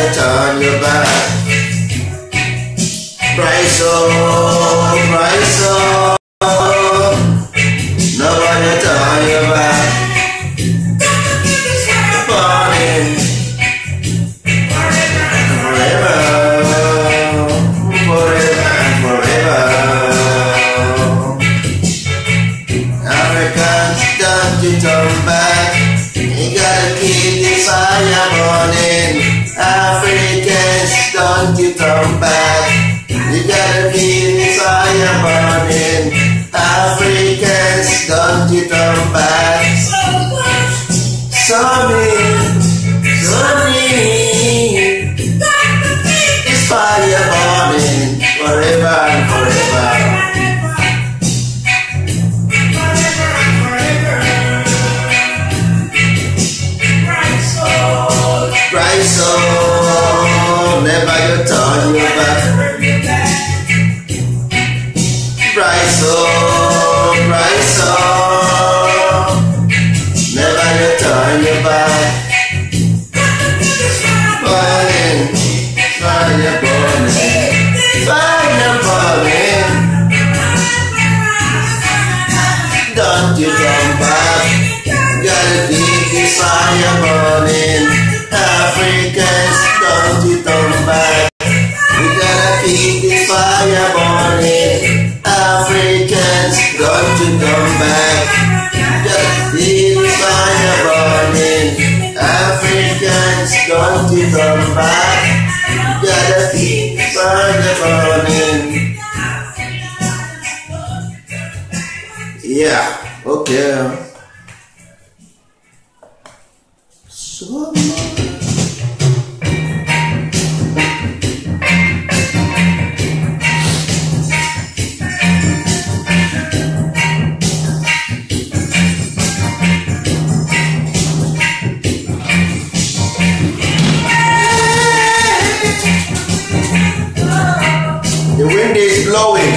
you turn your back. Bright soul, bright soul, nobody turn your back. Burning forever, forever and forever. Africans, don't you turn back. You gotta keep the fire burning. Africans, don't you turn back. You gotta keep the fire burning. Africans, don't you turn back. Sorry, sorry, it's fire burning forever and forever. Bright soul, never you turn your back. Bright soul, never you turn your back. Burning, fire burning, fire burning. Don't you turn back. Gotta keep the fire burning. Africans, don't you turn back. We gotta keep the fire burning. Africans, don't you turn back. Gotta keep the fire burning. Africans, don't you turn back. Gotta keep the fire burning. Yeah, okay. So the wind is blowing.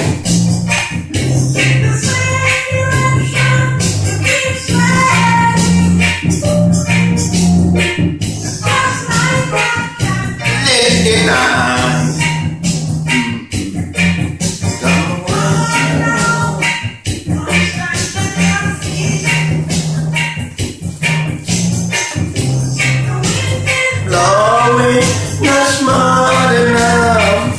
Blowing, not more than enough.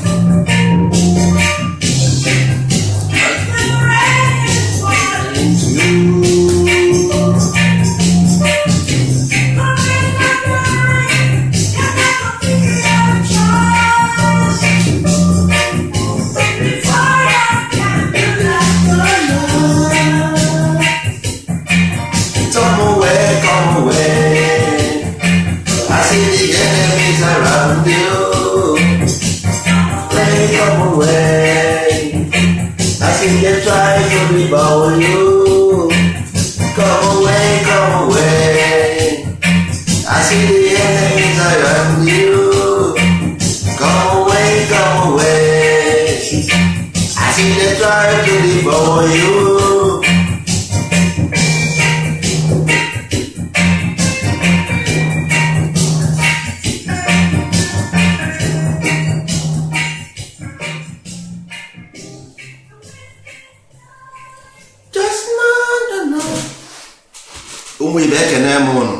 Come away, come away. I see the enemies around you. They come away. I see they try to devour you. Come away, come away. I see the enemies around you. Come away, come away. I see they try to devour you. Ụmụ ibe ekene m ụnụ.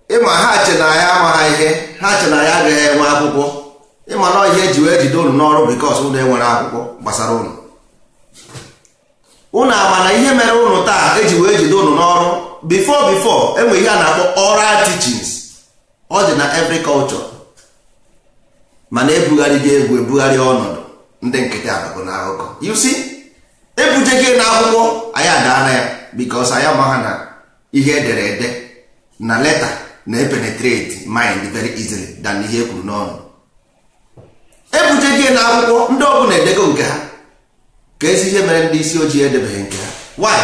Ịma ha che na ya amaghị ihe, ha che na ya agaghị enwe akwụkwọ. Ịma na ihe eji wee jide ụnụ n'ọrụ bikos ụnụ enwere akwụkwọ gbasara ụnụ. Ụnụ ama na ihe mere ụnụ taa eji wee jide ụnụ n'ọrụ before enwe ihe a na-akpọ oral teachings. Ọ dị na every culture. Mana ebugharị gị egwu ebugharị ọnọdụ ndị nkịtị abago n'akụkọ. You see, ebuje gị n'akwụkwọ anyị adaana ya bikos anyị amaghị na ihe edere ede na leta na-epenetrate mind very easily than ihe ekwuru n'ọnụ. Ebuje gị n'akwụkwọ ndị ọbụla edego nke ha ka ezi ihe mere ndị isi ojii edebeghị nke ha. Why?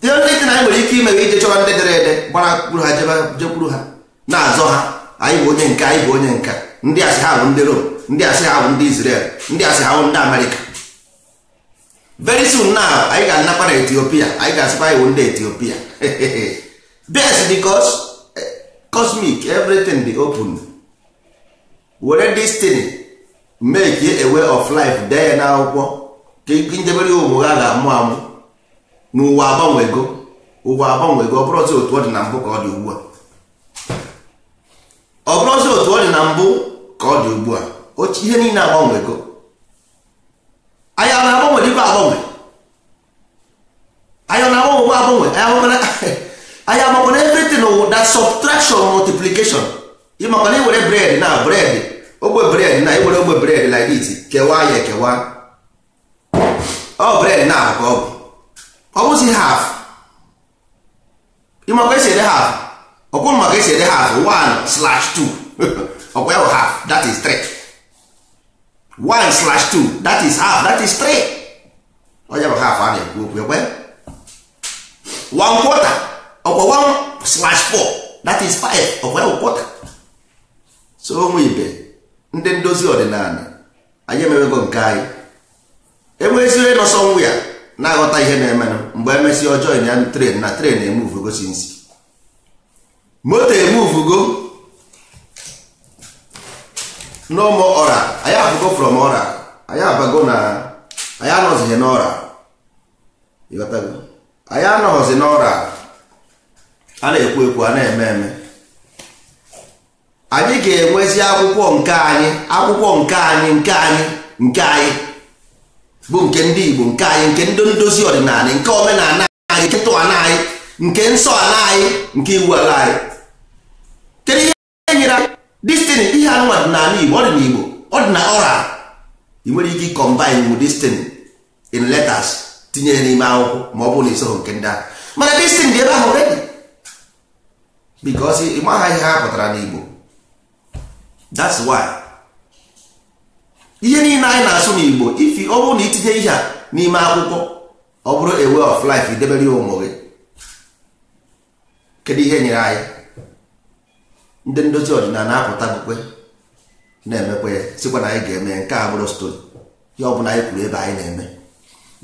The only thing anyị nwere ike ime bụ ije chọwa ndị dere ede gbara kwuru ha jekwuru ha na-azọ ha. Anyị bụ onye nke, anyị bụ onye nka. Ndị asị ha bụ ndị Rome, ndị asị ha bụ ndị Israel, ndị asị ha bụ ndị Amerịka. Very soon now anyị ga-anakwa na Ethiopia, anyị ga-asịkwa anyị bụ ndị Ethiopia. Best because cosmic Cosmic, everything dị open. Were destiny make a way of life, dee ya n'akwụkwọ ka ndebere ụmụ ha ga-amụ amụ. N'ụwa agbanwego, ụwa agbanwego. Ọ bụrụzi otu ọ dị na mbụ ka ọ dị ugbu a. Ọ bụrụzi otu ọ dị na mbụ ka ọ dị ugbu a. Ihe niile agbanwego. Anyị ọ na-agbanwe dịkwa agbanwe? Anyị ọ na-agbanwekwa agbanwe? Anyị amakwana everything that subtraction, multiplication. Ịmakwana iwere bread na bread, ogbe bread na iwere ogbe bread like this, kewaa ya ekewa, ọ bread na ka ọ bụ, ọ bụzi half. Ịmakwa esi ede half? Ọkwụ maka esi ede half, 1/2. Ọkwa ya bụ half, that is 3. 1/2, that is half, that is 3. Ọ ya bụ half a na-ekwu okwu ekwe. 1/4, ọkwa 1/4, that is 5. Ọkwa ya bụ quarter. So ụmụ ibe, ndị ndozi ọdịnala, anyị emewego nke anyị. Enwezi onye nọ somewhere na-aghọta ihe na-emenụ. Mgbe emesi ọjọọ ya, train na train emuvugo, since moto emuvugo, no more oral. Anyị apụgo from oral, anyị abago na anyị anọzighị n'oral. Ịghọtago? Anyị anọghịzi n'oral. A na-ekwu ekwu, a na-eme eme. Anyị ga-enwezi akwụkwọ nke anyị, akwụkwọ nke anyị, nke anyị, nke anyị bụ nke ndị Igbo, nke anyị, nke ndị ndozi ọdịnala, nke omenala anyị, nke ntọala anyị, nke nsọ ala anyị, nke iwu ala anyị. Kedu ihe nyere anyị destiny? Ihe anụnwa dị n'ala Igbo, ọ dị n'Igbo, ọ dị na oral. Ị nwere ike combine with destiny in letters, tinye ya n'ime akwụkwọ, ma ọ bụrụ na isoghị nke ndị ahụ. Mana destiny dị ebe ahụ already, because ị maha ihe ha pụtara n'Igbo. That's why ihe niile anyị na-asụ n'Igbo, ifi ọ bụrụ na itinye ihe a n'ime akwụkwọ, ọ bụrụ a way of life, idebere ya ụmụ gị. Kedu ihe nyere anyị? Ndị ndozi ọdịnala apụtagokwe, na-emekwa ya, sikwa na anyị ga-eme nke a. Bụrụ story, ihe ọ bụla anyị kwuru ebe anyị na-eme.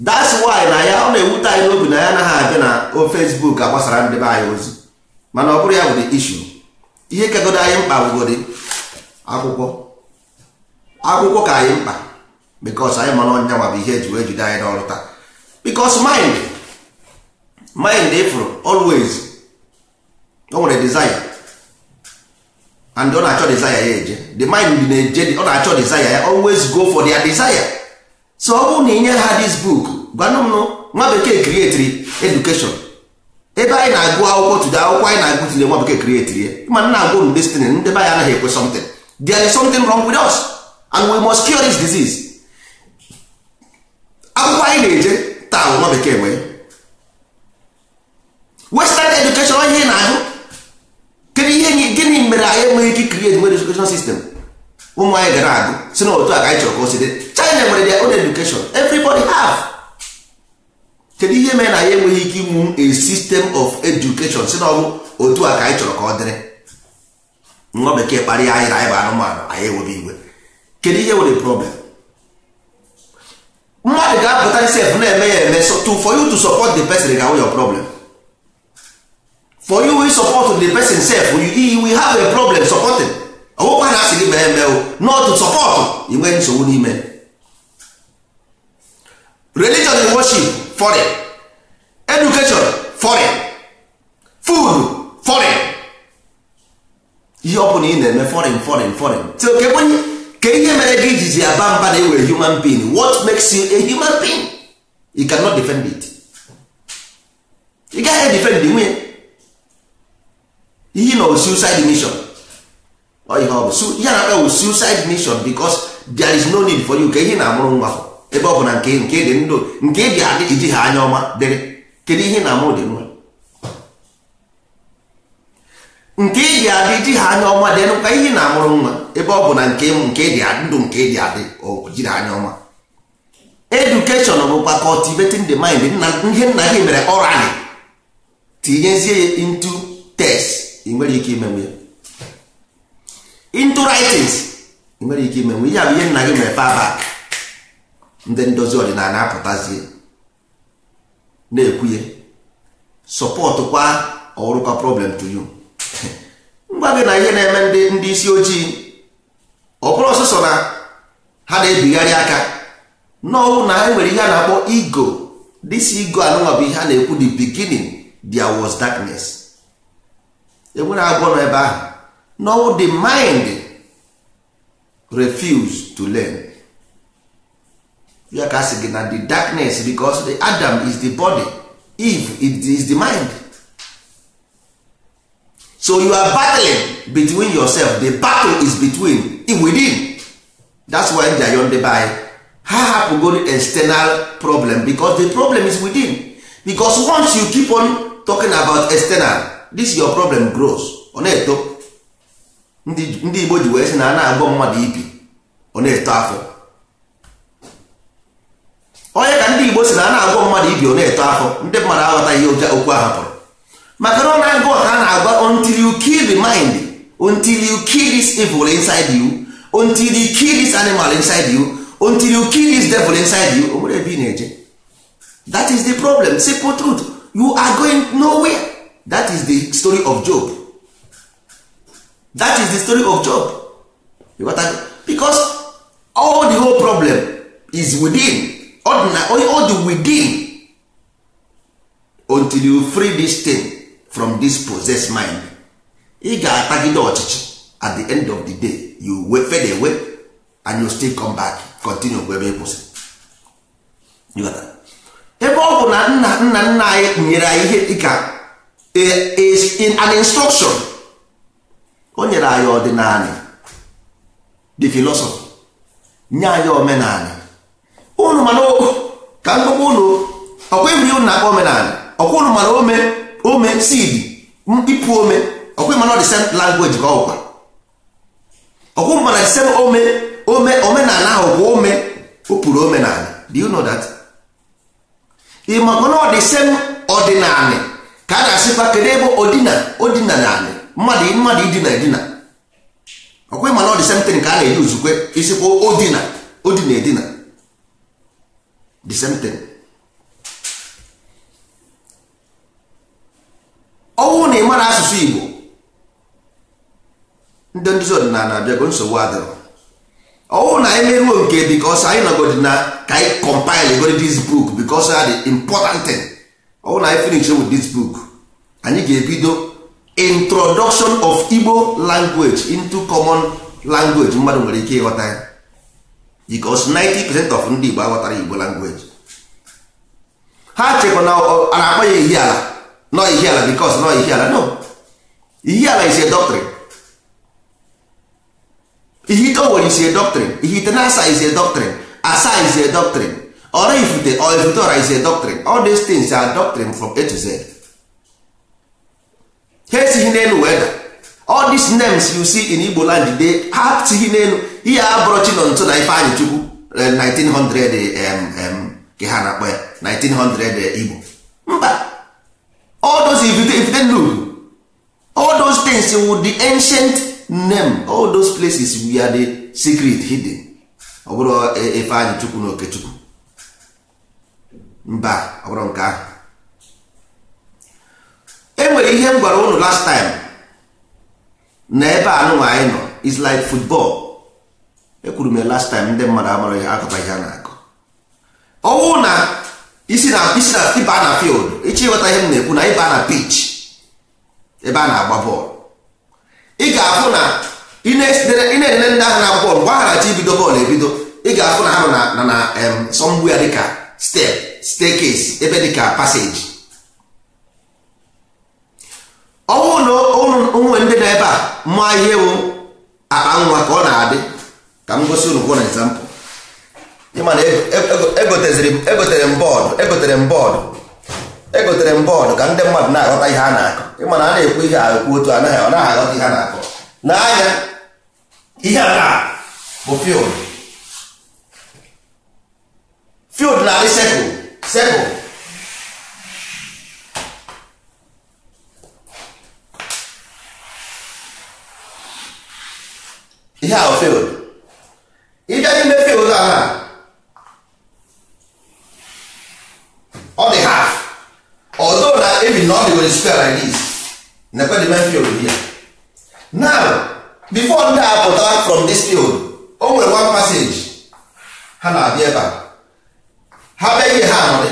That's why na ya ọ na-ewute anyị n'obi na ya anaghị abịa na o Facebook agbasara ndị be anyị ozi. Mana ọ bụrụ ya bụ the issue, ihe kagodo anyị mkpa bụgodi akwụkwọ. Akwụkwọ ka anyị mkpa, because anyị mara ọnya nwa bụ ihe eji wee jide anyị n'ọrụ taa. Because mind ịfụrụ always o nwere desire, and ọ na-achọ desire ya eje. The mind na-eje, ọ na-achọ desire ya, always go for their desire. So ọ bụrụ na inye ha this book, gwanụ m nụ, nwa bekee create education ebe anyị na-agụ akwụkwọ today, akwụkwọ anyị na-agụ today, nwa bekee create ya. Ma nna agụ m destiny, ndị be anyị anaghị ekwe. Something, there is something wrong with us and we must cure this disease. Akwụkwọ anyị na-eje taa bụ nwa bekee nwee western education. Ihe ị na-agụ, kedu ihe? Gịnị mere anyị enweghị ike create nwere education system ụmụ anyị gara agụ, si na otu a ka anyị chọrọ ka o si dị? China nwere their own education, everybody have. Kedu ihe mere na anyị enweghị ike inwu a system of education, si na ọ bụ otu a ka anyị chọrọ ka ọ dịrị? Nwa bekee kparịa anyị na anyị bụ anụmanụ, anyị ewebe iwe. Kedu ihe nwere problem? Mmadụ ga-apụta sef na-eme ya eme. So to for you to support the person ga your problem. For you will support the person sef, you will have a problem supporting. Ọwụkwa na asị gị mee eme o, not to support, ị nwee nsogbu n'ime. Religion in worship, foreign education, foreign food, foreign ihe ọ bụla ị na-eme, foreign, foreign, foreign. So ka ihe mere gị ijizi aba mba na ewere human being? What makes you a human being? You cannot defend it. Ị gaghị defend nwunye ihe na suicide mission. Ọ ihe ọ bụ ihe na-akpa bụ suicide mission, because there is no need for you. Ka ihe na-amụrụ nwa, ebe ọ bụ na nke dị ndụ, nke dị adị, iji ha anya ọma dịrị. Kedu ihe na-amụrụ dị nwa nke ị ji adị, ji ha anya ọma dị ka ihe na-amụrụ nwa, ebe ọ bụ na nke dị ndụ, nke dị adị, o jiri anya ọma? Education bụkwa cultivating the mind. Ihe nna gị mere orally, tinyezie ya into text, ị nwere ike imenwe ya into writings, ị nwere ike imenwe ihe a bụ ihe nna gị mere far back. Ndị ndozi ọdịnala apụtazie na-ekwuye support kwa ọrụkwa problem to you. Ngwa, Ngwa gị na ihe na-eme ndị isi ojii, ọ bụrụ ọsọsọ na ha na-ebigharị aka n'ọwụ na ha nwere ihe a na-akpọ ego. This ego anụnwa bụ ihe a na-ekwu, the beginning there was darkness. Enwere agwọ nọ ebe ahụ. No, the mind refuse to learn. Ya ka sị gị na the darkness, because the Adam is the body, Eve is the mind. So you are battling between yourself. The battle is between within. That's why ndị ayọ ndị be anyị ha hapụgoro external problem, because the problem is within. Because once you keep on talking about external, this your problem grows. Ọ na-eto. Ndị Igbo ji wee sị na a na-agwọ mmadụ ibi, ọ na-eto afọ. Onye ka ndị Igbo si na a na-agwọ mmadụ ibi, ọ na-eto afọ. Ndị mmadụ aghọta ihe okwu ahụ pụrụ, maka na ọ na-agụ ka a na-agwa until you kill the mind, until you kill this evil inside you, until you kill this animal inside you, until you kill this devil inside you, o nwere ebe ị na-eje. That is the problem. Simple truth. You are going nowhere. That is the story of Job. That is the story of Job. You got that? Because all the whole problem is within. All the within. Until you free this thing from this possessed mind, ị ga-atagide ọchịchị. At the end of the day, you will fade away and you still come back, continue ebe ị kwụsị. You got that? Ebe ọ bụ na nna nna nna anyị nyere anyị ihe dịka in an instruction, o nyere anyị ọdịnala, the philosophy, nye anyị omenala. Unu mana ka mkpụkpụ unu ọkwa ịhụ ihe unu na-akpọ omenala, ọkwa unu mana ome ome seed ịpụ ome, ọkwa mana the same language ka ọkwa, ọkwa mana the same ome ome omenala ahụ bụ ome ụpụrụ omenala. Do you know that? Ị maka na the same ọdịnala ka a na-asịkwa kedu ebe odina odinala mmadụ mmadụ idina edina, ọkwa mana the same thing ka a na-eji uzukwe isikwa odina odina edina, the same thing. Ọnwụ na ị mara asụsụ Igbo, ndị nduzi ọdịnala abịago, nsogbu adịrọ. Ọnwụ na anyị meruo nke because anyị nọgodi na ka anyị compile godi this book, because ọ the important thing. Ọnwụ na anyị finish with this book, anyị ga-ebido introduction of Igbo language into common language mmadụ nwere ike ịghọta ya, because 90% of ndị Igbo aghọtara Igbo language. Ha chekwa na a na-akpọ ya Ihiala, no Ihiala because no Ihiala, no Ihiala is a doctrine. Ihite is a doctrine. Ihitenasa is a doctrine. Asa is a doctrine. Ora Ifute or Ifute is a doctrine. All these things are doctrine from A to Z. All these names you see in Igbo land, they have Tihinenu. Ihe abụrụ Chinonso na Ifeanyi Chukwu 1900 ke ha na-akpọ ya 1900 Igbo. Mba, all those Ifite Nnukwu, all those things with the ancient name, all those places where the secret hidden. Ọ bụrụ Ifeanyi Chukwu na Okechukwu, mba, ọ bụrụ nke ahụ. E nwere ihe m gwara unu last time na ebe anụnwa anyị nọ is like football. Ekwuru m ya last time, ndị mmadụ amara ihe akọta ihe a na-akọ. Ọwụ na isi na ịba na field, ịchọ ịghọta ihe m na-ekwu na ịba na pitch ebe a na-agba bọọlụ, ị ga-afụ na ị na-enene ndị ahụ na-agba bọọlụ mgbe ha na-achọ ibido bọọlụ ebido, ị ga-afụ na ha nọ na somewhere dịka step, staircase, ebe dịka passage. Ọnwụ na onwe ndị nọ ebe a mma ihe wụ akpa nwa ka ọ na-adị. Ka m gosi unu kwuo na example. Ịma na egotere m bọọdụ ka ndị mmadụ na-aghọta ihe a na-akọ. Ịma na a na-ekwu ihe a ekwu otu anaghị ọ naghị aghọta ihe a na-akọ. N'anya ihe a na bụ field. Field na-adị circle. Ihe ahụ field. Ị bịa n'ime field a na ọ dị half, although na even na ọ dị square like this, nekwa the main field here. Now Before ndị a pụtara from this field, o nwere one passage ha na-abịa ebe a. Ha bịa ihe, ha nọdị,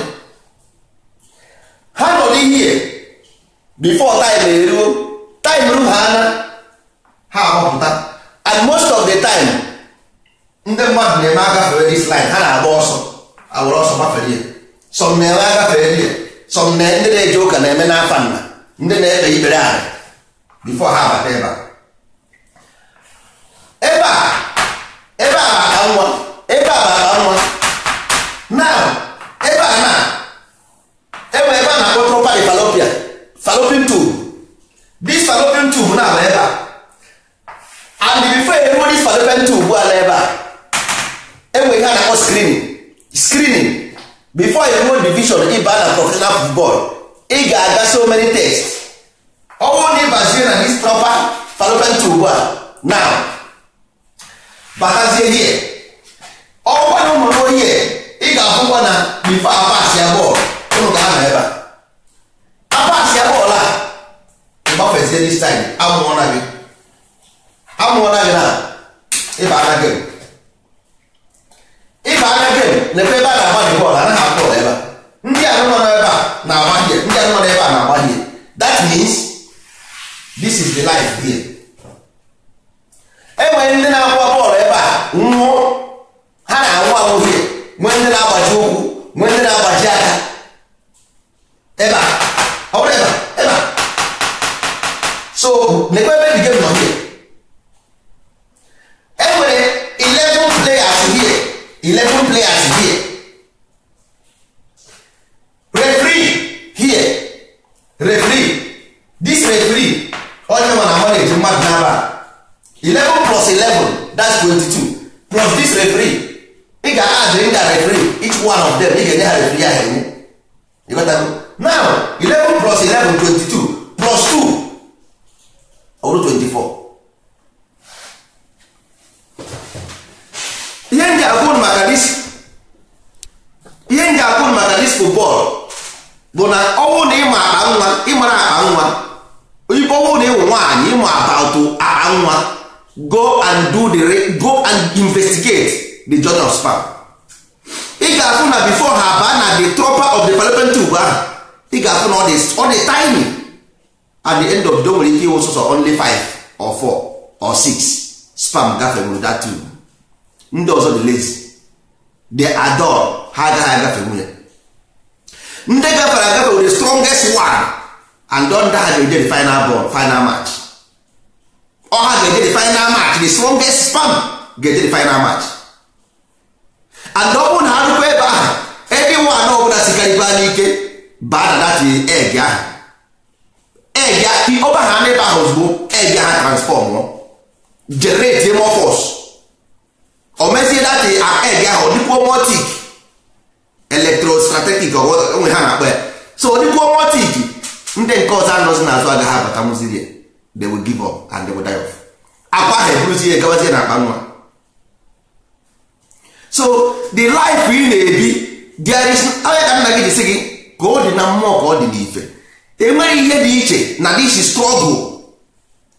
ha nọdị ihe before time eruo, time ru ha ana ha agbapụta. And most of the time ndị mmadụ na-eme agafere this line, ha na-agba ọsọ, awere ọsọ gbafere ya. Some na-eme agafere ya, some na ndị na-eje ụka na-eme n'afa nna, ndị na-ekpe ikpere ala before ha abata ebe a. Ebe a, ebe a bụ akpa nwa, ebe a bụ akpa nwa. Now ebe a na enwe ebe a na-akpọ trompa di fallopian, fallopian tube. This fallopian tube na ebe a, and before eruo this fallopian tube ala ebe a, enwe ihe a na-akpọ screening. Screening before eruo division ịba na professional football, ị ga-aga so many tests. Ọ bụrụ na ịbazie na this proper fallopian tube a, now batazie here, ọkwa na ụmụ here, ị ga-afụkwa na before apasị ya bọọlụ, ụnụ ga-anọ ebe a apasị ya bọọlụ a, ịgbafezie this time, amụọna gị, amụọna gị na ịba na game, ịba na game. Lekwa ebe a na-agba dị bọọlụ, anaghị akụ bọọlụ ebe a. Ndị anụ nọ n'ebe a na-agba here, ndị anụ nọ n'ebe a na-agba here. That means this is the life here. Enwere ndị na-agba bọọlụ ebe a nwụọ, ha na-anwụ anwụ here. Nwee ndị na-agbaji ụkwụ, nwee ndị na-agbaji aka ebe a, ọ bụrụ ebe a, ebe a. So lekwa ebe the game nọ here. Enwere 11 players here, 11 players here, referee here, referee, this referee onye ma na manage mmadụ n'aba. 11 plus 11, that's 22, plus this referee. Ị ga-add ndị referee, each one of them ị ga-enye ha referee ahụ enye. You got that? Now 11 plus 11, 22, plus 2, ọ bụrụ 24. Ihe ndị agwụ maka this, ihe ndị agwụ maka this football bụ na ọnwụ na ịma akpa nwa, ịmara akpa nwa, ọnwụ na ịwụ nwaanyị ịma about akpa nwa, go and do the go and investigate the journey of sperm. Ị ga-afụ na before ha baa na the proper of the fallopian tube ahụ, ị ga-afụ na ọ dị tiny. At the end of the day, nwere ike ịwụ sọsọ only 5 or 4 or 6 sperm gafere that tube. Ndị ọzọ dị lazy, they are dull, ha agaghị agafe nwunye. Ndị gafere agafe with the strongest one, and don ha ga-eje the final ball, final match. Ọ ha ga-eje the final match, the strongest sperm ga-eje the final match. And ọ bụrụ na ha rukwa ebe ahụ, ebe one ọbụla sikarịkwa n'ike baa na that egg ahụ, egg ọba ha n'ebe ahụ ozugbo, egg ha transform, generate more force, o mezie that egg ahụ ọ dịkwuo more thick, electrostatic onwe ha na-akpọ ya. So ọ dịkwuo more thick, ndị nke ọzọ anọzi n'azụ agaghị abata nwụziri ya. They will give up and they will die off. Akwa ahụ eburuzie gawazie na akpa nwa. So the life ị na-ebi, there is onye ka nna gị ji sị gị ka ọ dị na mmụọ ka ọ dị n'ife. Enweghị ihe dị iche na this is struggle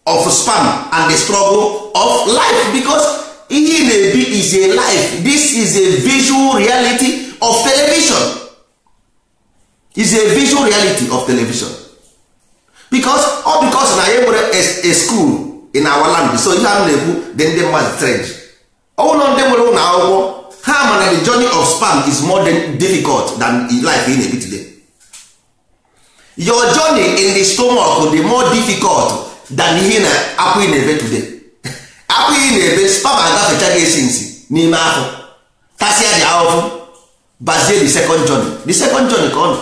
of sperm and the struggle of life, because ihe ị na-ebi is a life. This is a visual reality of television, is a visual reality of television. Because all because na anyị nwere a school in our land, so ihe a na-ekwu dị ndị mmadụ strange. Ọwụlọ ndị nwere ụlọ akwụkwọ ha ma na the journey of sperm is more than difficult than life ị na-ebi today. Your journey in the stomach dị more difficult than ihe na akwụ ị na-ebe today. Akwụ ị na-ebe, sperm agafechaghị esi nsi n'ime afọ, tasịa dị ahụhụ, bazie the second journey. The second journey ka ọ nọ,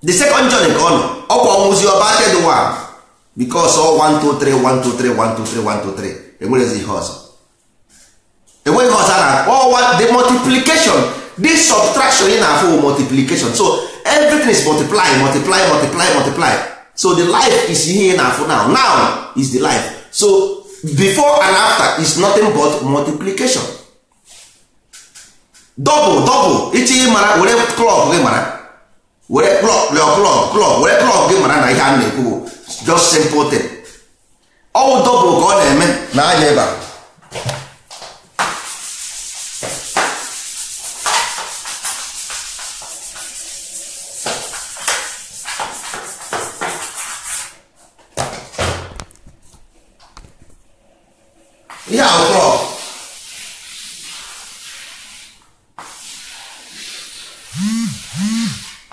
the second journey ka ọ nọ, ọkwa ọnwụzi ọba third one, because all 1 2 3 1 2 3 1 2 3 1 2 3, enwerezi ihe ọzọ, enweghị ihe ọzọ a na-akpọ the multiplication. This subtraction ị na-afụ multiplication, so everything is multiply, multiply, multiply, multiply. So the life is ihe ị na-afụ now, now is the life. So before and after is nothing but multiplication. Double double, ichi mara were clock gị mara, were clock your clock clock, were clock gị mara na ihe a na-ekwu just simple thing. Ọ Ọwụ double ka ọ na-eme na anya ebe a. Ihe ahụ clock.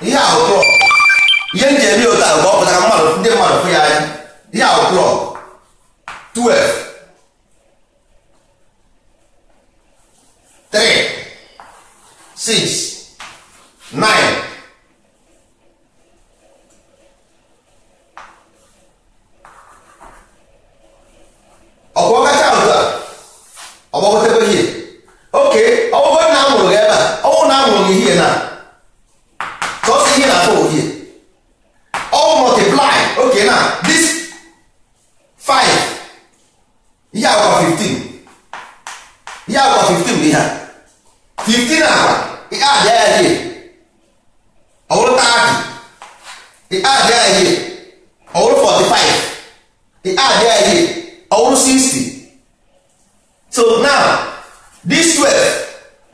Ihe ahụ clock. Ihe m ji eme otu ahụ ka ọ pụtara mmadụ ndị mmadụ fụ ya anya. Ihe ahụ clock 12 3 6 9 ọkwa ọkacha otu a ọgbagotekwa ihe. Oke ọgwụgwọ na amụrụ gị ebe a, ọnwụ na amụrụ gị ihe na sọsọ ihe na-afọ ohie all multiply. Okay, now this 5 ihe akwa 15, ihe akwa 15 bụ ihe a 15 akwa ihe adịa ya hie ọ bụrụ 30, ihe adịa ya hie ọ bụrụ 45, ihe adịa ya hie ọ bụrụ 60. So now this 12,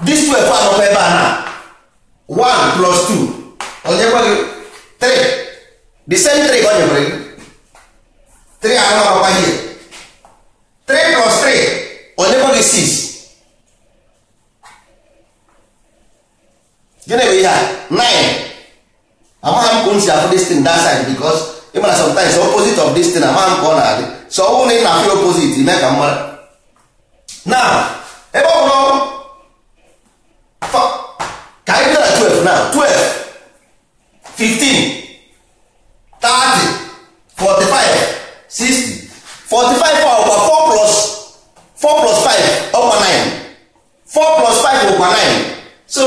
this 12 anọkwa ebe a na 1 plus 2 ọ nyekwa gị 3. The same 3 ka ọ nyekwara gị 3 ahụ anọkwa here. 3 plus 3 ọ nyekwa gị 6. Gịnị bụ ihe a? 9. Amaghị m ka m si afụ this thing that side because ị mara sometimes opposite of this thing amaghị m ka ọ na-adị. So ọ bụrụ na ị na-afụ opposite ime ka m mara. Now ebe ọ bụrụ ka anyị bịara 12 now, 12 15 30 45 60 45 ọkwa 4 plus 4 plus 5 ọkwa 9, 4 plus 5 ọkwa 9. So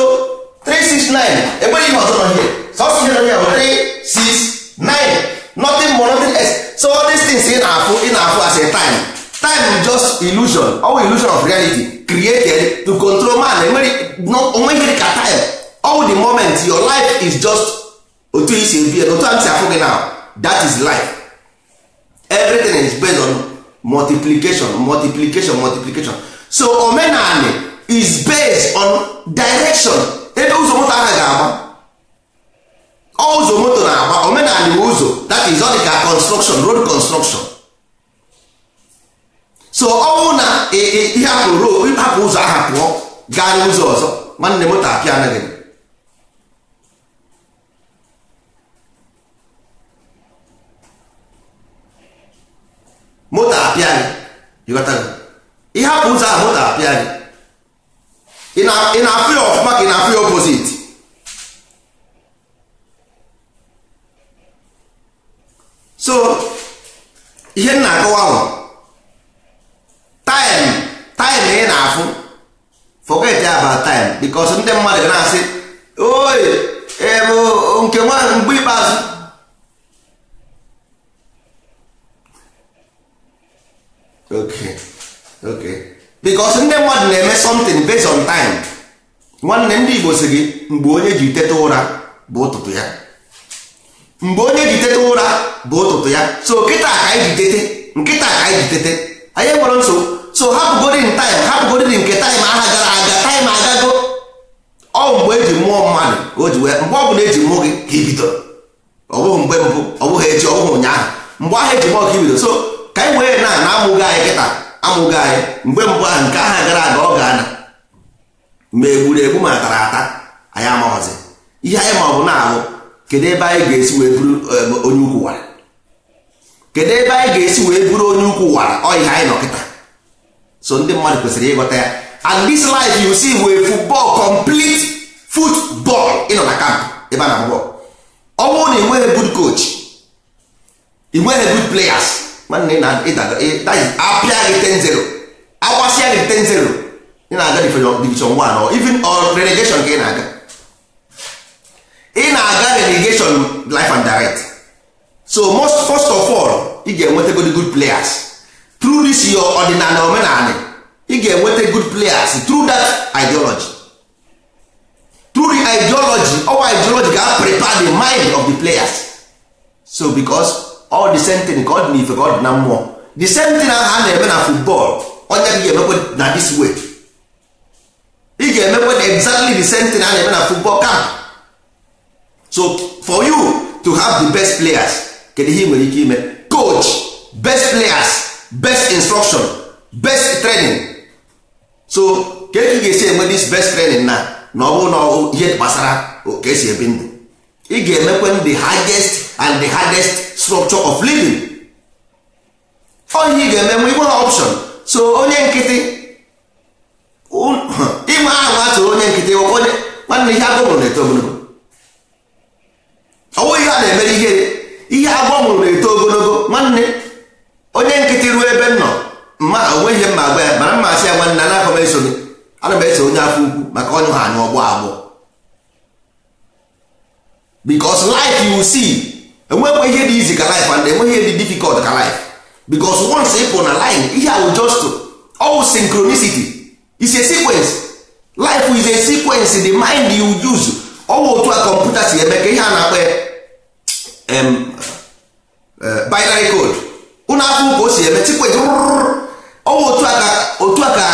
3 6 9 enweghị ihe ọzọ nọ here. Sọsọ ihe nọ here bụ 3 6 9, nothing more, nothing else. So all these things ị na-afụ as a time time just illusion, all illusion of reality created to control man. Onweghị dị ka time. All the moment your life is just otu isi ebi otu a si afụ gị now, that is life. Everything is based on multiplication, multiplication, multiplication. So omenani is based on direction. Ebe ụzọ moto ahụ ga-agba, ọ ụzọ moto na-agba, omenani bụ ụzọ, that is all the construction, road construction. So ọ bụrụ na ihe hapụ ụzọ ahụ pụọ gaa n'ụzọ ọzọ, nwanne moto apịa anaghị. Moto apịa gị, ịghọtago? Ihe hapụ ụzọ ahụ moto apịa gị. Ị na-afụ ya ọfụma ka ị na-afụ ya opposite. So ihe m na-akọwa ahụ time ị na-afụ, forget about time because ndị mmadụ ga na-asị oyi nke nwa mgbe ikpeazụ. Okay, okay, because ndị mmadụ na-eme something based on time. Nwanne ndị Igbo sị gị mgbe onye ji teta ụra bụ ụtụtụ ya, mgbe onye ji teta ụra bụ ụtụtụ ya. So nkịta ka anyị ji tete, nkịta ka anyị ji tete, anyị nwere nsogbu. So hapụgodin time, hapụgodin nke time aha gara aga, time agago. Ọ mgbe eji mụọ mmadụ ka o ji wee, mgbe ọ bụla eji mụọ gị ka i bidoro, ọ bụghị mgbe mbụ, ọ bụghị echi, ọ bụghị ụnyaahụ, mgbe ahụ eji mụọ ka i bidoro. So ka anyị wee na amụghị anyị kịta, amụghị anyị mgbe mbụ ahụ, nke aha gara aga ọ ga-ana ma egburu egbu ma tara ata, anyị amaghọzi ihe anyị ma ọ bụ na-ahụ. Kedu ebe anyị ga-esi wee buru onye ukwu wara? Kedu ebe anyị ga-esi wee buru onye ukwu wara? Ọ ihe anyị nọ kịta. So ndị mmadụ kwesịrị ịghọta ya. And this life you see wee football, complete football. Ị nọ na camp ebe a na-agba bọọlụ, ọ bụrụ na ị nweghị good coach, ị nweghị good players, nwanne apịa gị 10-0, agbasịa gị 10-0, ị na-aga division 1 or even or relegation ka ị na-aga. Ị na-aga relegation life and direct. So most first of all, ị ga-enweta good players through this your ọdịnala omenala. Ị ga-enweta good players through that ideology. Through the ideology, our ideology ga prepare the mind of the players. So because all the same thing, God n'ife, God na mmụọ, The same thing ahụ a na-eme na football, onye gị ga-emekwe na this way. Ị ga-emekwe exactly the same thing a na-eme na football camp. So for you to have the best players, kedu ihe ị nwere ike ime? Coach, best players, best instruction, best training. So ka ị ga-esi enwe this best training na na ọ bụrụ na ihe gbasara ka esi ebi ndụ, ị ga-emekwe the highest and the hardest structure of living. Ọ ihe ị ga-eme, nwe ha option. So onye nkịtị ịma ahụ atụrụ onye nkịtị, onye nwanne, ihe agwọ mụrụ na-eto ogologo. Ọ bụghị ihe a na-emere ihere. Ihe agwọ mụrụ na-eto ogologo. Nwanne, onye nkịtị ruo ebe m nọ, mma onwe ihe mma agwa ya, mana mma asị ya, nwanne, anaghị m eso gị, ana m eso onye afọ ukwu, maka ọnyụ ha anyụ ọgbọ agbọ. Because life, you see, enwekwa ihe dị easy ka life and enweghị ihe dị difficult ka life, because once ị pụ na line, ihe ahụ just all synchronicity is a sequence. Life is a sequence. The mind you use, ọwụ otu a kọmputa si eme ka ihe a na-akpọ binary code. Ụnụ afọ ka o si eme sequence, ọwụ otu a ka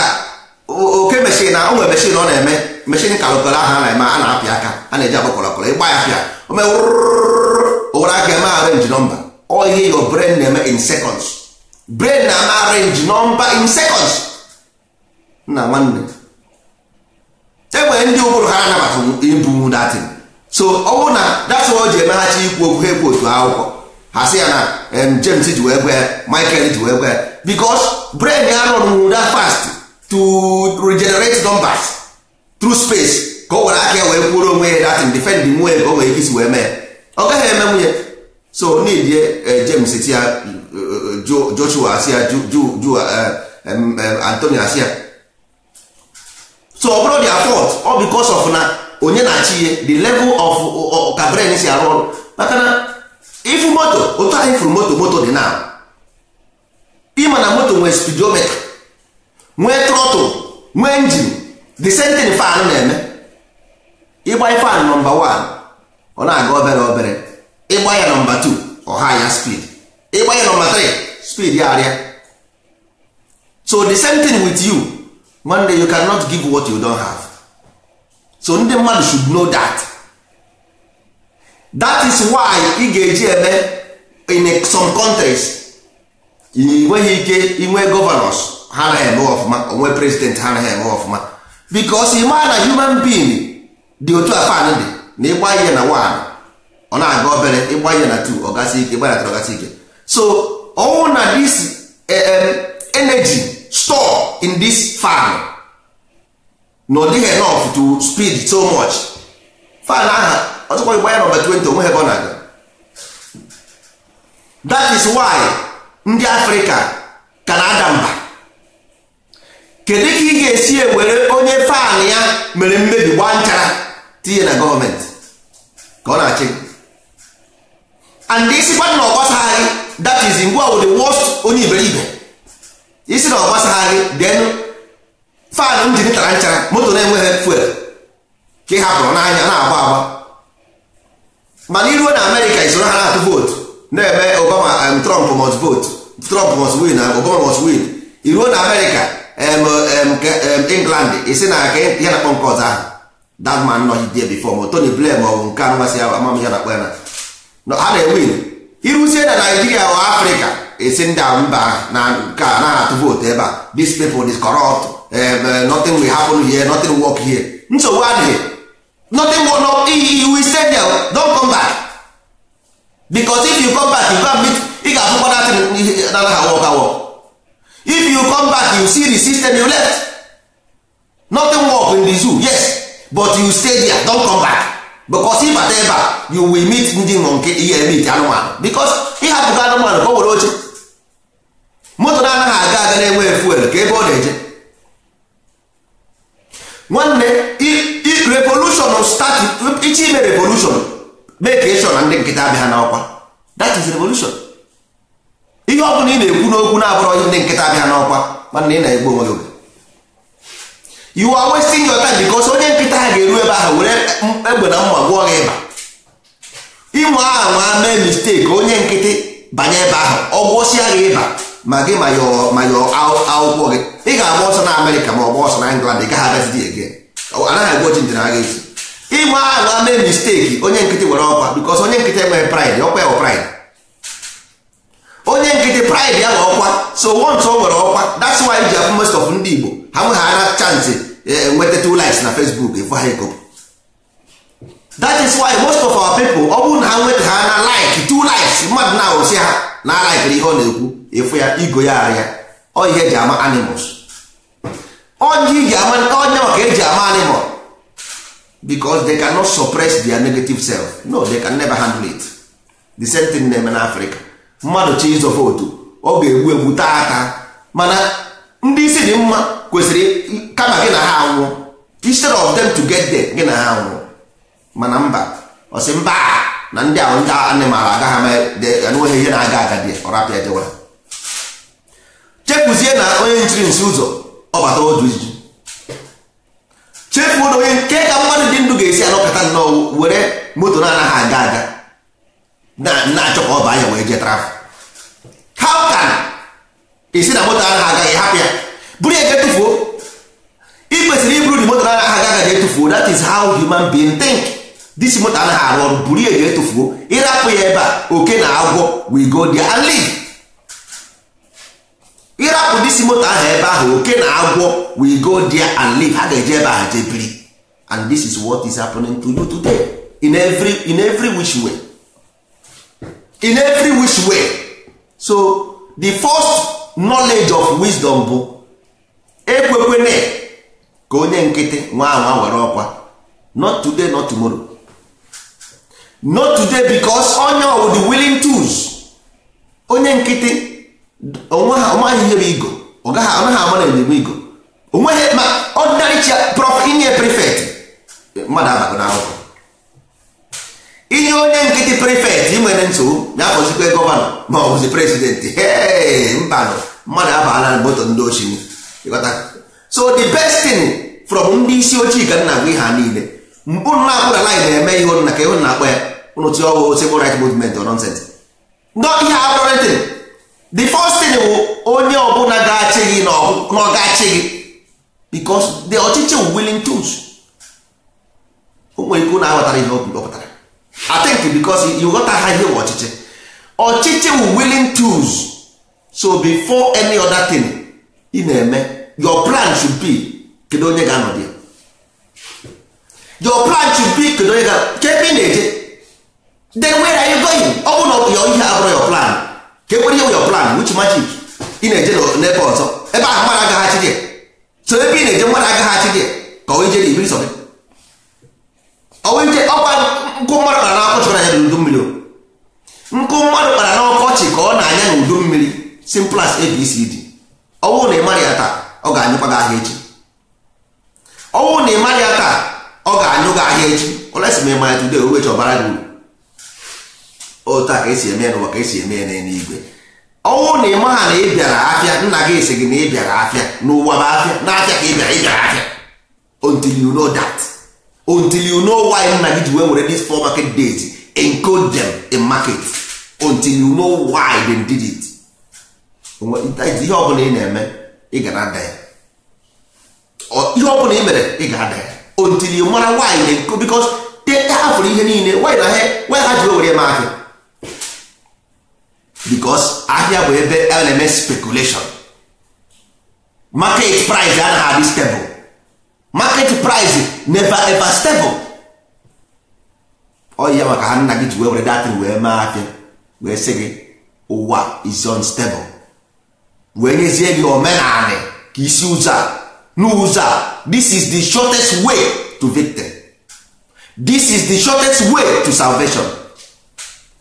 oke machine na onwe machine ọ na-eme, machine kalụkọrọ ahụ a na-eme, a na-apị aka, a na-eji akpọ kọlọkọlọ, ịgba ya pịa, o mee, o were aka eme arrange number. Ọ ihe your brain na-eme in seconds. Brain na-eme arrange number in seconds. Nna nwanne, enwere ndị ụbụrụ ha anabata ibu datin. So ọ bụrụ na that's why o ji emeghachi ikwu okwu, ha ekwu otu akwụkwọ ha sị ya na James ji wee gwa ya, Michael ji wee gwa ya, because brain ya run that fast to regenerate numbers through space, ka o were aka ya wee kwuoro onwe ya datin, defend nwe ya, ka o nwere ike isi wee mee. Ọ gaghị eme nwunye. So need James ti ya, Joshua asị ya, Ju Anthony asị ya. So ọ bụrụ their fault, all because of na onye na-achị ihe, the level of ka brain si arụ ọrụ. Maka na ifu moto, otu anyị furu moto, moto dị na ịma na moto nwee speedometer, nwee throttle, nwee engine. The same thing fan na-eme. Ịgba fan number 1, ọ na-aga obere obere. Ịgba ya number 2, ọ ha ya speed. Ịgba ya number 3, speed ya arịa. So the same thing with you. One day, you cannot give what you don't have. So ndị mmadụ should know that. That is why ị ga-eji eme in some countries, ị nweghị ike inwe governors ha anaghị eme ọfụma, onwe president ha anaghị eme ọfụma, because ị maa na human being dị otu a. Fan dị na ịgba ihe na 1, ọ na-aga obere. Ịgba ihe na 2, ọ gasị ike. Ịgba na 3, ọ gasị ike. So ọnwụ na this energy store in this fan na ọ dịghị enough to speed so much fan aha. Ọtụkwa ịgba ya nọmba 20, onwe ebe ọ na-aga. That is why ndị Afrịka ka na-ada mba. Kedu ka ị ga-esi ewere onye fan ya mere mmebi, gbaa nchara, tinye na gọọmenti ka ọ na-achị? And isikwa na ọ gbasagharị, that is ngwa wụ the worst onye iberibe. Isi na ọ gbasagharị, then fan engine tara nchara, moto na-enweghị fuel ka ị hapụrụ n'anya na-agba agba. Mana iruo na Amerịka, isoro ha na-atụ vootu, na-eme Obama, Trump must vote, Trump must win, Obama must win. Iruo na Amerịka, England, isi na ka ihe na-akpọ nke ọzọ ahụ, that man nọ there before, ma Tony Blair ma ọ bụ nke anụmasị ahụ, ama m ihe na-akpọ ya na ha na-ewin. Iruzie na Naijiria o Afrịka, esi ndị a mba na nke a naghị atụ vootu ebe a, these people is corrupt, nothing will happen here, nothing work here. Nsogbu adịghị. Nothing will not, you will stay there, don't come back, because if you come back, you go and meet, ị ga-afụkwa nothing na anaghị work work. If you come back, you see the system you left, nothing work in the zoo. Yes, but you stay there, don't come back, because if bata ebe a, you will meet ndị nọ nke ihe meet anụmanụ, because ịhapụga anụmanụ ka o were oche. Moto na-anaghị aga aga na-enwe fuel, ka ebe ọ na-eje? Nwanne, revolution start. Iche ime revolution, make sure na ndị nkịta abịa ha n'ọkwa. That is revolution. Ihe ọ bụla ị na-ekwu n'okwu na-abụrọ ndị nkịta abịa n'ọkwa, nwanne, ị na-egbu onwe gị oge. You are wasting your time, because onye nkịta ha ga-eru ebe ahụ were egbe na mma gwụọ gị ịba. Ịnwe ahụ nwa mee mistake, onye nkịtị banye ebe ahụ, ọ gwọsịa gị ịba. Ma gị ma yo akwụkwọ gị, ị ga-agba ọsọ na Amerịka ma ọ gba ọsọ na England, ị gaghị abịazi again. Anaghị agwa ochi ntị na agha esi. Ịnwe ahụ mee mistake, onye nkịtị were ọkwa, because onye nkịtị enweghị pride, ọkwa ya bụ pride. Onye nkịtị pride ya bụ ọkwa. So once o nwere ọkwa, that's why ji afụ most of ndị Igbo ha nwe ha na chance nweta 2 likes na Facebook ịfụ ha ekopụ. That is why most of our people, ọ bụrụ na ha nweta ha na like 2 likes, mmadụ na-awụsị ha na like ihe ọ na-ekwu, ịfụ ya igo ya arịa. Ọ ihe eji ama animals, onye maka eji ama animal, because they cannot suppress their negative self. No, they can never handle it. The same thing na-eme na Africa. Mmadụ chi ịzọ vootu, ọ ga-egbu egbu taa aka, mana ndị isi dị mma kwesịrị kama gị na ha anwụọ, instead of them to get there, gị na ha anwụọ. Mana mba, ọ sị mba na ndị ahụ ndị animal agaghị enweghị ihe na-aga aga dị ọrapịa jewara. Chefuzie na onye nchiri nsi ụzọ ọ bata otu ijiji. Chefuo na onye nke ka mmadụ dị ndụ ga-esi anọkọta nnọọ were moto na-anaghị aga aga na-achọ ka ọ baa ya wee jee trafik. How can isi na moto anaghị aga, ị hapụ ya buru ya jee tụfuo? Ị kwesịrị iburu dị moto anaghị aga aga jee tụfuo. That is how human being think. This moto anaghị arụ ọrụ, buru ya jee tụfuo. Ịrapụ ya ebe a, oke na agwọ we go there and live. Ịrapụ disi moto ahụ ebe ahụ, oke na agwọ we go there and live. Ha ga-eje ebe ahụ jee biri. And this is what is happening to you today in every which way. In every which way. So the first knowledge of wisdom bụ ekwekwene ka onye nkịtị nwa anwa were ọkwa. Not today, not tomorrow. Not today, because onye ọ the willing tools. Onye nkịtị onweghị ihe bụ igo, ọ gaghị ama na enyem igo. Onweghị ma ordinary prof inye prefect mmadụ abago n'akwụkwọ. Inye onye nkịtị prefect nwere nsogbu ya afọzikwe gọvanọ ma ọ bụzi president. Hey, mbanụ mmadụ abaala na moto ndị ochie. So the best thing from ndị isi ojii ka nna gwa ihe ha niile, mkpụ na-akwụ na line na-eme ihe ụnụ na ka ihe na-akpọ ya ụnụ tie ọwụ civil rights movement or nonsense. No, ihe abụrụ thing. The first thing wụ onye ọbụla ga-achị gị na ọ ga-achị gị, because the ọchịchị willing tools. O nwere ike ụnụ aghọtara ihe ọ pụtara. I think because you ghọta ha ihe wụ ọchịchị. Ọchịchị wụ willing tools. So before any other thing ị na-eme, your plan should be kedu onye ga-anọ dị. Your plan should be kedu onye ga ka ebe ị na-eje. Then where are you going? Ọ bụ na ihe abụrụ your plan. Ka ekwere ihe your plan, which magic ị na-eje n'ebe ọzọ, ebe ahụ mmadụ agaghị achị gị. So ebe ị na-eje mmadụ agaghị achị gị, ka ọ ije na ibiri sọ gị. Ọkwa nkụ mmadụ kpara n'ọkọchị ka ọ na-anya n'udu mmiri. Nkụ mmadụ kpara n'ọkọchị ka ọ na-anya n'udu mmiri. Simple as ABCD. Ọ bụrụ na ị mara ya taa, ọ ga-anyụkwa gị ahịa echi. Ọ bụrụ na ị mara ya taa, ọ ga-anyụ gị ahịa echi. Olesi ma ị mara ya today, o wechi ọbara gị uru. Otu a ka esi eme ya n'ụwa, ka esi eme ya n'eluigwe. Ọ bụrụ na ị maha na ị bịara afịa, nna gị sị gị na ị bịara afịa, n'ụwa bụ afịa, n'afịa ka ị bịara afịa. Until you know that, until you know why nna gị ji wee were these 4 market days, encode them in market, until you know why they did it. Ihe ọbụla ị na-eme, ị ga na-ada ya. Ihe ọbụla ị mere, ị ga-ada ya. Until you mara why they encode, because they hafụrụ ihe niile. Why na why ha ji wee were eme afịa? Because ahịa bụ ebe a na-eme speculation. Market price anaghị adị stable. Market price never ever stable. Ọ ya maka ha nna gị ji wee were datin wee mee afịa, wee sị gị ụwa is unstable, wee nyezie gị omenanị ka isi ụzọ a n'ụzọ a. This is the shortest way to victory. This is the shortest way to salvation.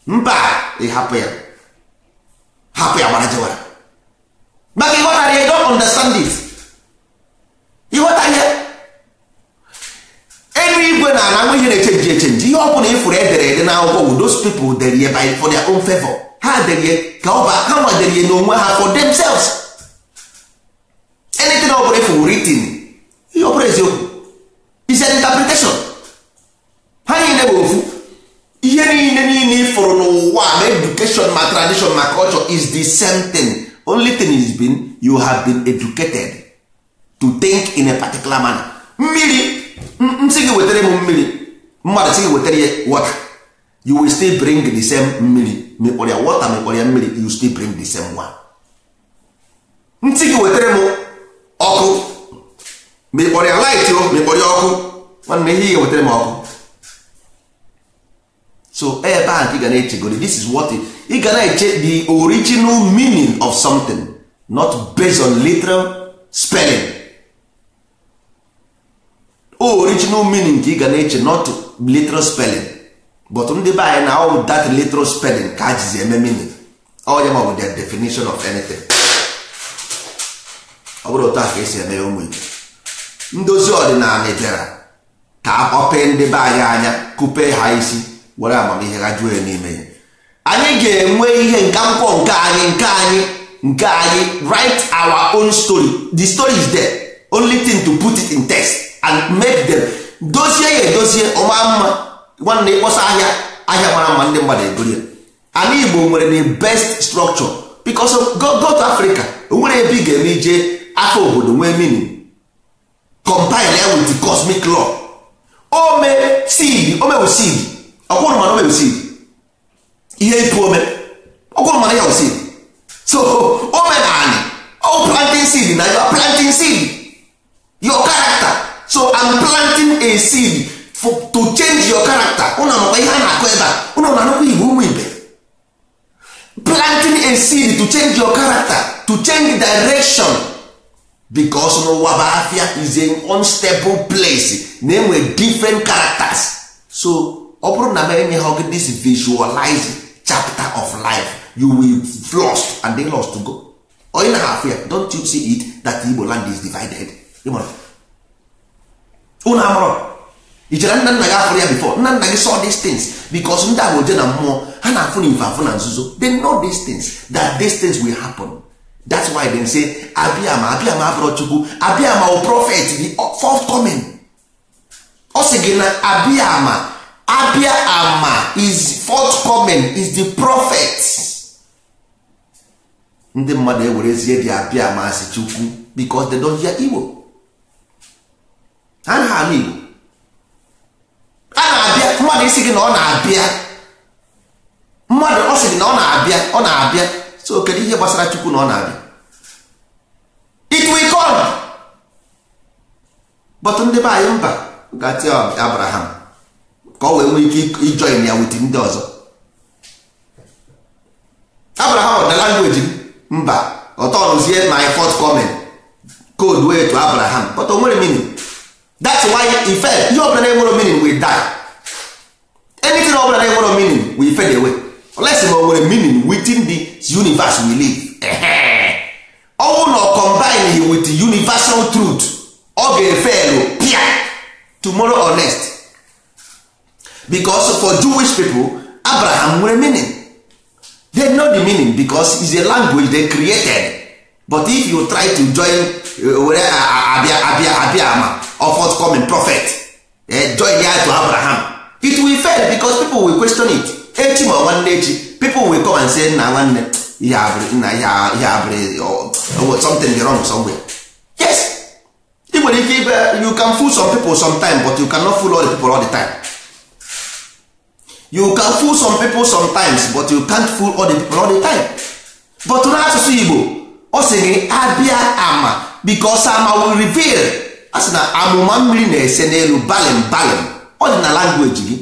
Mba, ị hapụ ya, hapụ ya gbara jewara. Maka ịghọtara ya, you don't understand it. Ịghọta ihe eluigwe na ala nwe ihe na-echenji echenji. Ihe ọ bụla ịfụrụ edere ede n'akwụkwọ bụ those people dere ya by for their own favor. Ha dere ya ka ọ ba ha nwa dere ya n'onwe ha for themselves. Anything ọ bụla ịfụrụ written, ihe ọ bụla eziokwu is an interpretation. Ha niile bụ ofu. Ihe niile niile ịfụrụ n'ụwa, ma education, ma tradition, ma culture is the same thing. Only thing is been you have been educated to think in a particular manner. Mmiri, nsị gị wetara m mmiri, mmadụ sị gị wetara ya water, you will still bring the same mmiri. Mekpọrọ ya water, mekpọrọ ya mmiri, you still bring the same one. Ntị gị wetara m ọkụ, mekpọrọ ya light o, mekpọrọ ya ọkụ, nwanne ihe ị wetara m ọkụ. So ebe ahụ ka ị ga na-echegori, this is what ị ga na-eche, the original meaning of something, not based on literal spelling. Original meaning ka ị ga na-eche, not literal spelling. But ndị be anyị na all that literal spelling ka a jizi eme meaning. Ọ ya ma bụ their definition of anything. Ọ bụrụ otu a ka esi eme ya ụmụ Igbo. Ndozi ọdịnala bịara ka akpọpee ndị be anyị anya, kupe ha isi, were amamihe ha juo ya n'ime ya. Anyị ga-enwe ihe nke akwụkwọ nke anyị, nke anyị, nke anyị, write our own story. The story is there, only thing to put it in text and make them dozie ya edozie ọma mma. Nwanne, ịkpọsa ahịa, ahịa mara mma, ndị mmadụ egoro ya. Ala Igbo nwere the best structure because of, go to Africa, o nwere ebe ị ga-eme ije afọ obodo nwee meaning. Compile ya with the cosmic law. Ome seed, ome seed, ọkwụrụ mana ome seed, ihe ịpụ ome, ọkwụrụ mana ya seed. So omenani, all planting seed na you are planting seed, your character. So I'm planting a seed for, to change your character. Ụnụ anụkwa ihe a na-akụ ebe a? Ụnụ na-anụkwa Igbo, ụmụ ibe? Planting a seed to change your character, to change direction, because n'ụwa bụ afịa, is an unstable place na-enwe different characters. So ọ bụrụ na m enyeghị gị this visualize chapter of life, you will lost and they lost to go. Onye na afụ ya, don't you see it that Igbo land is divided? Unu amụrụ ichere nna nna gị afụrụ ya before? Nna nna gị saw these things because ndị ahụ oje na mmụọ, ha na-afụ na ife afụ na nzuzo. They know these things, that these things will happen. That's why they say Abịama. Abịama abụrụ Chukwu. Abịama o prophet, the forthcoming. Ọ sị gị na Abịama, Abịa ama is forthcoming, is the prophet. Ndị mmadụ ewerezie dị Abịama asị Chukwu because they don't hear Igbo. Ha na anụ Igbo a na-abịa. Mmadụ isi gị na ọ na-abịa, mmadụ ọ sị gị na ọ na-abịa, ọ na-abịa. So kedu ihe gbasara Chukwu na ọ na-abịa? It will come. But ndị be anyị, mba, gati Abraham ka ọ wee nwee ike ijoin ya with ndị ọzọ. Abraham the language, mba, ọtọrụzie my forthcoming code way to Abraham, but o nwere meaning. That's why ife ihe ọbụla na-enwero meaning will die. Anything ọbụla na-enwero meaning will fade away unless ma o nwere meaning within the universe we live. Ọnwụ na combine with the universal truth, ọ ga-efelu pia tomorrow or next, because for Jewish people, Abraham nwere meaning. They know the meaning because it's a language they created. But if you try to join were abịa abịa abịa ama of forthcoming prophet, join ya to Abraham, it will fail because people will question it. Echi ma nwanne echi, people will come and say, nna, nwanne, ihe abụrụ nna, ihe abụrụ, something dị wrong somewhere. Yes, ị nwere ike ibe, you can fool some people sometime, but you cannot fool all the people all the time. You can fool some people sometimes, but you can't fool all the people all the time. But n'asụsụ Igbo, ọ sị gị abịa ama because ama will reveal. A sị na amụma mmiri na-ese n'elu balim balim. Ọ dị na language gị.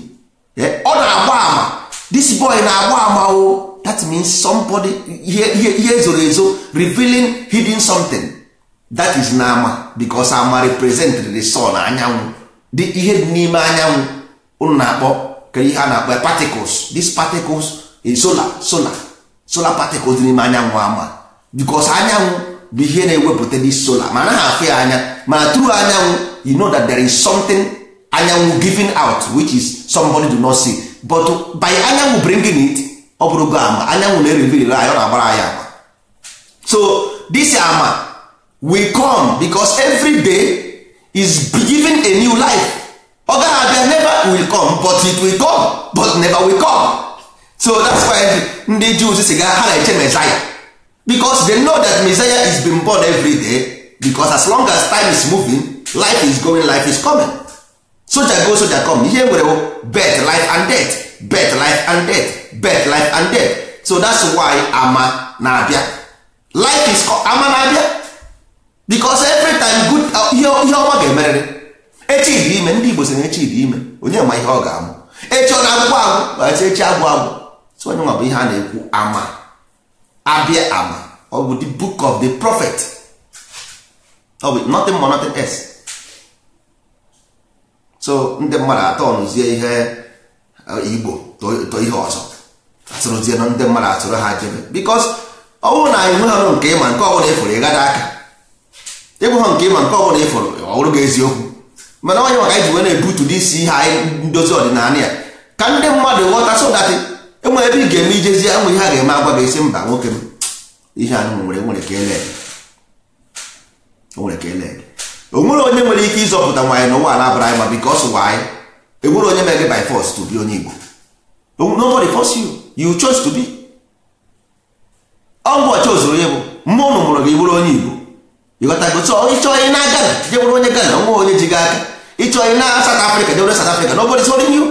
Ọ na-agba ama. This boy na-agba ama o. That means somebody, ihe ezoro ezo, revealing hidden something. That is na ama, because ama represent the sun, anyanwụ. The ihe dị n'ime anyanwụ unu na-akpọ, kedu ihe a na-akpọ, particles. These particles is solar particles dị n'ime anyanwụ ama, because anyanwụ bụ ihe na-ewepụta this solar, ma anaghị afụ ya anya, mana through anyanwụ you know that there is something anyanwụ giving out, which is somebody do not see, but by anyanwụ bringing it, ọ bụrụgo ama. Anyanwụ na-ereveal anyị, ọ na-agbara anyị ama. So this ama will come because every day is giving a new life. Ọ gaghị abịa, never will come, but it will come, but never will come. So that's why ndị Jews si ga ha na-eche Messiah. Because they know that Messiah is being born every day. Because as long as time is moving, life is going, life is coming. Soldier go, soldier come. Ihe nwere birth, life and death, birth, life and death, birth, life and death. So that's why ama na-abịa. Life is ama na-abịa. Because every time good ihe ọma ga-emerịrị. Echi dị ime, ndị Igbo sị na echi dị ime, onye ma ihe ọ ga-amụ. Echi ọ na-agwụ agwụ, echi agwụ agwụ. So onye nwa bụ ihe a na-ekwu ama. Abịa ama. Ọ bụ the book of the prophet. Ọ bụ nothing more, nothing else. So ndị mmadụ atọ nụzie ihe Igbo tọ ihe ọzọ atụrụzie na ndị mmadụ atụrụ ha jebe because ọ bụrụ na anyị nweghị nke ịma nke ọbụla ịfụrụ ịgada aka ịbụghọ nke ịma nke ọbụla ịfụrụ ọ bụrụ gị eziokwu. Mana onye maka anyị ji wee na-ebutu n'isi ihe anyị ndozi ọdịnala ya ka ndị mmadụ ghọta so that enwere ebe ị ga-eme ijezi enwe ihe a ga-eme agwa gị esi mba nwoke m ihe anụ nwere ka ele o nwere onye nwere ike ịzọpụta nwaanyị n'ụwa ala abara anyị ma because why enwere onye mere gị by force to be onye Igbo. Nobody force you, you chose to be. Ọ chose onye bụ mmụọ ụnụ mụrụ gị bụrụ onye Igbo. Ịghọtago? So ịchọ onye na Ghana je bụrụ onye Ghana, nwa onye ji gị aka. Ịchọ onye na South Africa je bụrụ South Africa, nobody is holding you.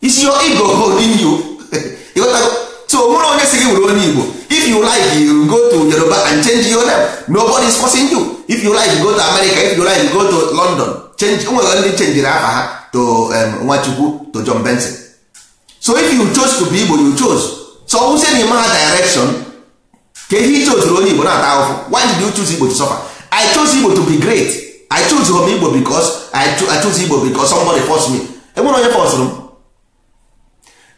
It's your ego holding you. Ịghọtago? So onwere onye si gị were onye Igbo. If you like, you go to Yoruba and change your name. Nobody is forcing you. If you like, you go to America. If you like, you go to London. Change. Onwere ndị change afa ha to Nwachukwu to John Benson. So if you chose to be Igbo, you chose. So who's in my direction? Ka ihe chose onye Igbo na-ata ahụhụ. Why did you choose Igbo to suffer? I chose Igbo to be great. I chose home Igbo because I chose Igbo because somebody forced me. Enwere onye forced m.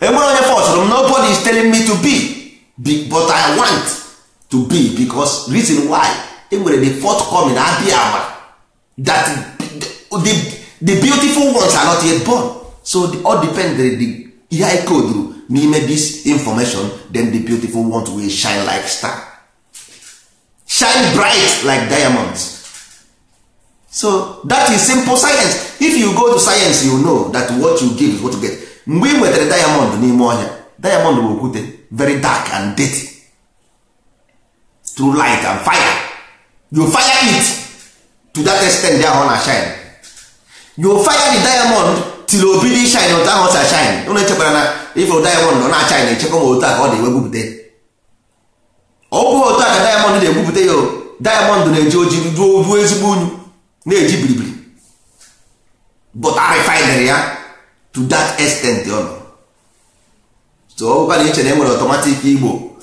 Enwere onye forced m. Nobody is telling me to be. But I want to be because reason why enwere the forthcoming abịa ama that the beautiful ones are not yet born. So the, all depend the ihe I code n'ime this information, then the beautiful ones will shine like star, shine bright like diamonds. So that is simple science. If you go to science, you know that what you give is what you get. Mgbe ị nwetara diamond n'ime ọhịa, diamond bụ okwute, very dark and dirty, through light and fire. You fire it to that extent ahụ na shine. You fire the diamond till obidi shine otu ahụ ọ shine. Unu echekwara na ifuru diamond ọ na-achine echekwa ma otu a ka ọ na-ewegwupụta. Ọ bụghị otu a ka diamond na-egwupụta ya. Diamond na-eji oji ruo ezigbo unyu, na-eji biribiri, but a refined ya to that extent ọ nọ. So ọ bụkwa na iche na enwere automatic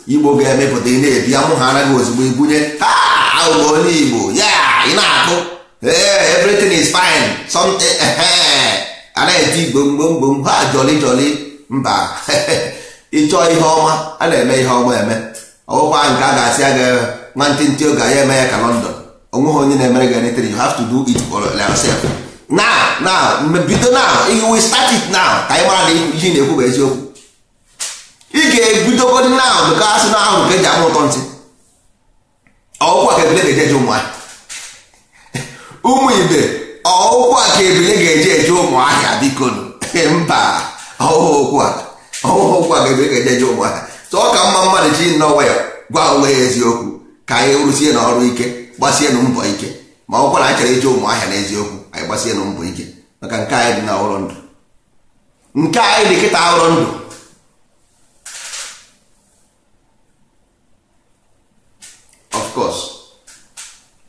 Igbo ga-emepụta ị na-ebi amụ ha anaghị ozugbo ibunye ha onye Igbo ya ị na-akụ everything is fine something anaghị eti gbomgbomgbom ha jọli jọli mba. Ịchọọ ihe ọma a na-eme ihe ọma eme. Ọgwụkwa nke a ga-asị a ga nwantịntị oge anyị eme ya ka London. Onweghị onye na-emere gị anything. You have to do it for yourself. Now bido now, you will start it now. Ka anyị mara na ihe na-ekwu bụ eziokwu. Ị ga-ebidogodi now because asị na ahụ ka eji ama ụtọ ntị. Ọgwụkwa ka ebile ga-eje eje ụmụahịa. Ụmụ ibe, ọgwụkwa ka ebile ga-eje eje ụmụahịa biko mba. Ọhụhụ ka ebile ga-eje eje ụmụahịa. So ọ ka mma mmadụ ji nnọọ nwayọ gwa onwe ya eziokwu ka anyị rụsie n'ọrụ ike, gbasienụ mbọ ike. Ma ọkwa na anyị chọrọ ije ụmụahịa n'eziokwu, anyị gbasienụ mbọ ike maka nke anyị dị na ụlọ ndụ, nke anyị dị kịta ụlọ ndụ. Of course,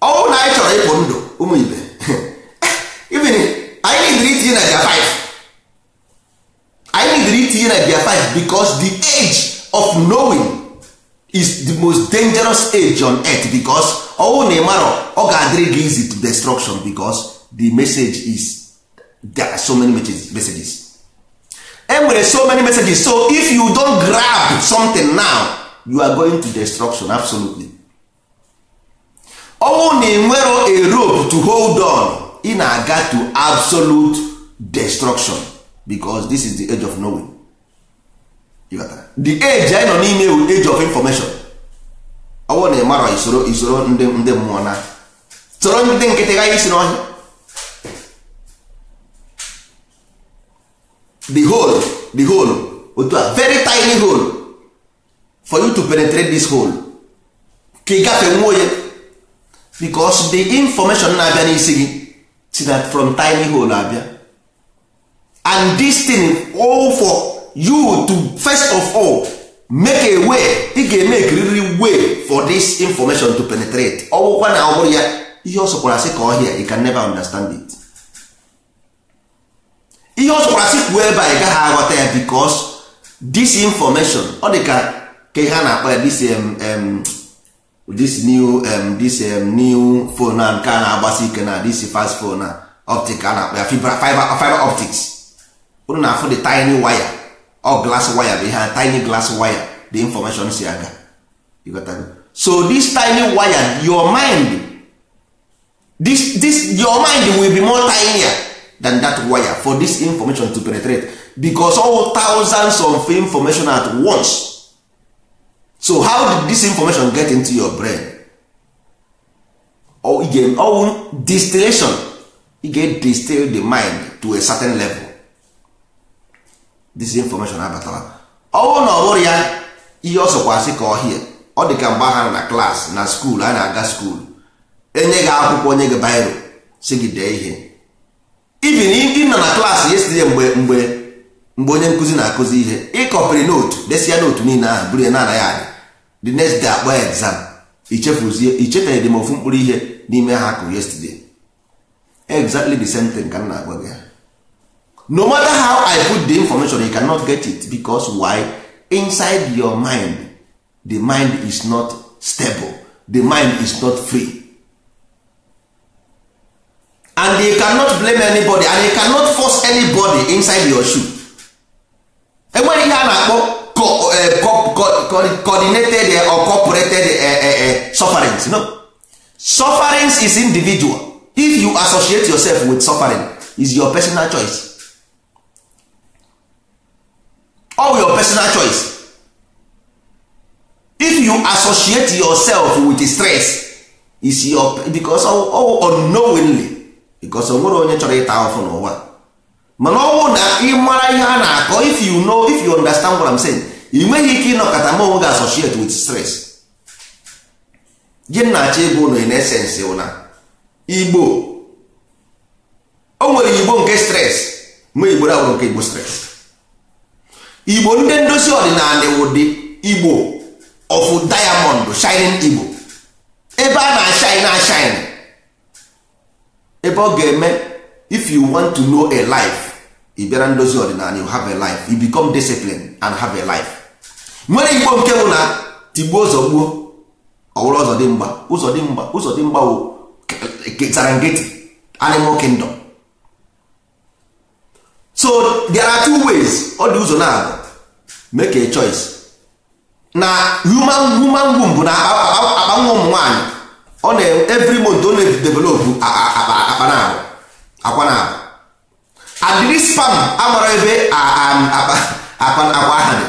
ọ bụrụ na anyị chọrọ ịpụ ndụ ụmụ ibe, even anyị nidiri itinye na gear 5. Anyị nidiri itinye na gear 5 because the age of knowing is the most dangerous age on earth. Because ọwụ na ịmarọ ọ ga-adịrị gị easy to destruction because the message is there are so many messages. Enwere so many messages. So if you don't grab something now, you are going to destruction absolutely. Ọwụ na ịnwero a rope to hold on, ị na-aga to absolute destruction because this is the age of knowing. The age anyị nọ n'ime age of information. Ọwụ na ịmarọ isoro ndị mmụọ na soro ndị nkịtị gaghị isi n'ọhịa. The hole otu a very tiny hole for you to penetrate this hole, Ka ị gafee nwa onye, because the information na-abịa n'isi gị si na from tiny hole abịa. And this thing all for you to first of all make a way. Ị ga-emeke riri way for this information to penetrate. Ọwụkwa na ọ bụrụ ya, ihe ọ sọkwara sị ka ọhịa, you can never understand it. Ihe ọ sọkwara sị kwuo ebe a, ị gaghị aghọta ya, because this information ọ dị ka ihe a na-akpọ ya, this new this new phone na nke a na-agbasi ike na this fast phone na optic a na-akpọ ya fiber optics. Unu na-afụ the tiny wire or glass wire bụ ihe a, tiny glass wire the information si aga. You got that? So this tiny wire, your mind, this your mind will be more tinier than that wire for this information to penetrate, because all thousands of information at once. So how did this information get into your brain? Or again, all distillation. You get distill the mind to a certain level, this information abatala. Ọwụ na ọ bụrụ ya, ihe ọ sọkwa sị ka ọ hie, ọ dị ka mgbe ha nọ na class na school, a na-aga school, enye gị akwụkwọ, nye gị biro, si gị dee ihe. Even ị nọ na class yesterday, mgbe onye nkụzi na-akụzi ihe, ịkọpịrị note, desia note niile ahụ, buru ya na anaghị adị. The next day akpọ exam, ichefuzie, ichetaghị dị m ofu mkpụrụ ihe n'ime ha kụrụ yesterday. Exactly the same thing ka m na-agwa gị. No matter how I put the information, you cannot get it. Because why? Inside your mind, the mind is not stable, the mind is not free, and you cannot blame anybody and you cannot force anybody inside your shoe. Enwere ihe a na-akpọ coordinated or cooperated sufferings. No, sufferings is individual. If you associate yourself with suffering, is your personal choice, all your personal choice. If you associate yourself with stress, is your, because all unknowingly, because o nwere onye chọrọ ịta ahụhụ n'ụwa. Mana ọ bụrụ na ị mara ihe a na-akọ, if you know, if you understand what I'm saying, ị nweghị ike ịnọkọta ma onwe gị associate with stress. Gị na-achọ ịbụ ụlọ, in essence wụ na Igbo, o nwere Igbo nke stress, nwee Igbo na nke Igbo stress. Igbo ndị ndozi ọdịnala wụ the Igbo of diamond shining. Igbo ebe a na-ashine ashine, ebe ọ ga-eme. If you want to know a life, ị bịara ndozi ọdịnala, you have a life, you become disciplined and have a life. Nwere Igbo nke bụ na tigbuo zọgbuo, ọwụrụ ụzọ dị mgba, ụzọ dị mgba, ụzọ dị mgba wụ Serengeti, animal kingdom. So there are two ways. Ọ dị ụzọ na-abụ, make a choice. Na human womb bụ na akpa nwa ụmụ nwaanyị, ọ na every month ọ na-develop akpa na akwa na abụ, and this sperm amara ebe akwa aha dị.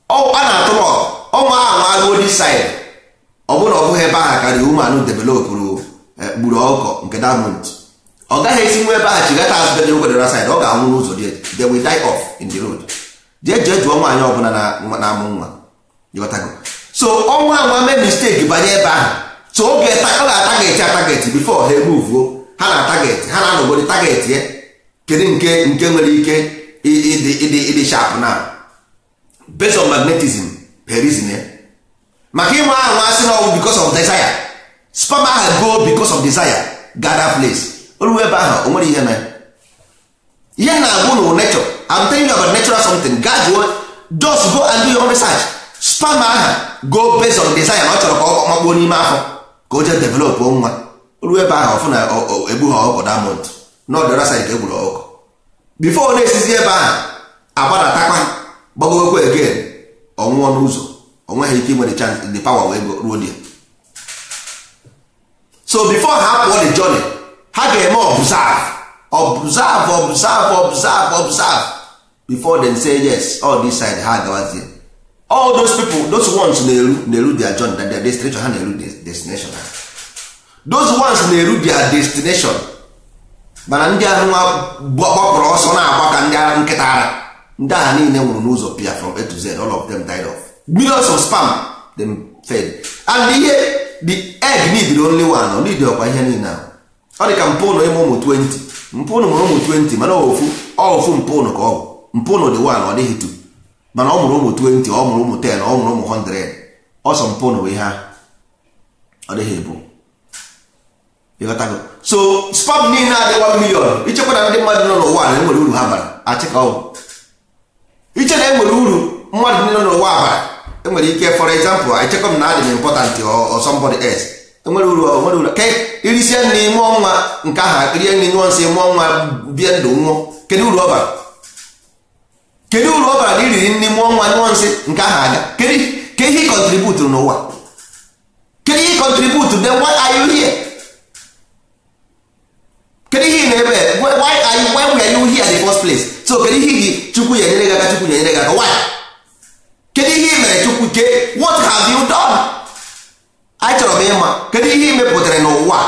A na-atụrụ ọnwa ahụ agụo this side, ọ bụrụ na ọ bụghị ebe ahụ karịa woman developụrụ gburu ọkụkọ nke that month, ọ gaghị esi nwa ebe ahụ chigata azụ bebe nkwedara side, ọ ga-anwụ n'ụzọ dị. They will die off in the road. Jee jee jụọ nwaanyị ọbụla na-amụ nwa. Ịghọtago? So ọnwa anwa mee mistake banye ebe ahụ, so oge ọ ga-atarget, atarget before ha emuvuo. Ha na target, ha na-anọgodi target ya, kedu nke nwere ike ịdị sharp na based on magnetism per reason ya. Maka ịnwe ahụ asị na ọwụ because of desire, sperm ahụ go because of desire gather place, oruo ebe ahụ, o nwere ihe na ihe na-agwụ na nature. I'm telling you about natural something. Gaa jụọ, just go and do your own research. Sperm ahụ go based on desire na ọ chọrọ ka ọ makpuo n'ime afọ ka o jee develop nwa. Ruo ebe ahụ, ọfụ na egbu ha ọkụkọ that month, na the other side ka egburu ọkụkọ. Before ọ na-esizi ebe ahụ agbadatakwa, gbagowekwa again, ọ nwụọ n'ụzọ. O nweghị ike inwere chance, the power wee ruo there. So before ha pụọ the journey, ha ga-eme observe, observe, observe, observe, observe before them say yes, all this side, ha agawazie. All those people, those ones na-eru their journey, their destination. Ha na-eru destination ha. Those ones na-eru their destination. Mana ndị ahụ nwa gbapụrụ ọsọ na-agba ka ndị ara nkịta ara, ndị agha niile nwụrụ n'ụzọ pịa, from A to Z, all of them died off. Millions of sperm them. Fed. And ihe the egg need only one, ọ need ọkwa ihe niile ahụ. Ọ dị ka mpụnụ ịmụ ụmụ 20, mpụnụ mụrụ ụmụ 20, mana ofu mpụnụ ka ọ bụ. Mpụnụ dị 1, ọ dịghị 2, mana ọ mụrụ ụmụ 20, ọ mụrụ ụmụ 10, ọ mụrụ ụmụ 100. Ọsọ mpụnụ bụ ihe ahụ, ọ dịghị ebu. Ịghọtago? So sperm niile adị 1 million. Ichekwa na ndị mmadụ nọ n'ụwa na enwere uru ha bara, achị ka ọ bụ. Iche na enwere uru mmadụ niile nọ n'ụwa bara, enwere ike, for example, echekwa m na adị m important or somebody else. Enwere uru, enwere uru ka irisie nri mụọ nwa, nke ahụ rie nri nyụọ nsị mụọ nwa bie ndụ nwụọ. Kedu uru ọ bara? Kedu uru ọ bara na iriri nri mụọ nwa nyụọ nsị nke ahụ aga? Kedu ka ihe contribute n'ụwa? Kedu ihe contribute? Then why are you here? Kedu ihe ị na-ebe? Why were you here in the first place? So kedu ihe gị Chukwu ya enyere gị aka? Chukwu ya enyere gị aka, why? Kedu ihe ị mere Chukwu ke? What have you done? Achọrọ m ịma kedu ihe ị mepụtara n'ụwa.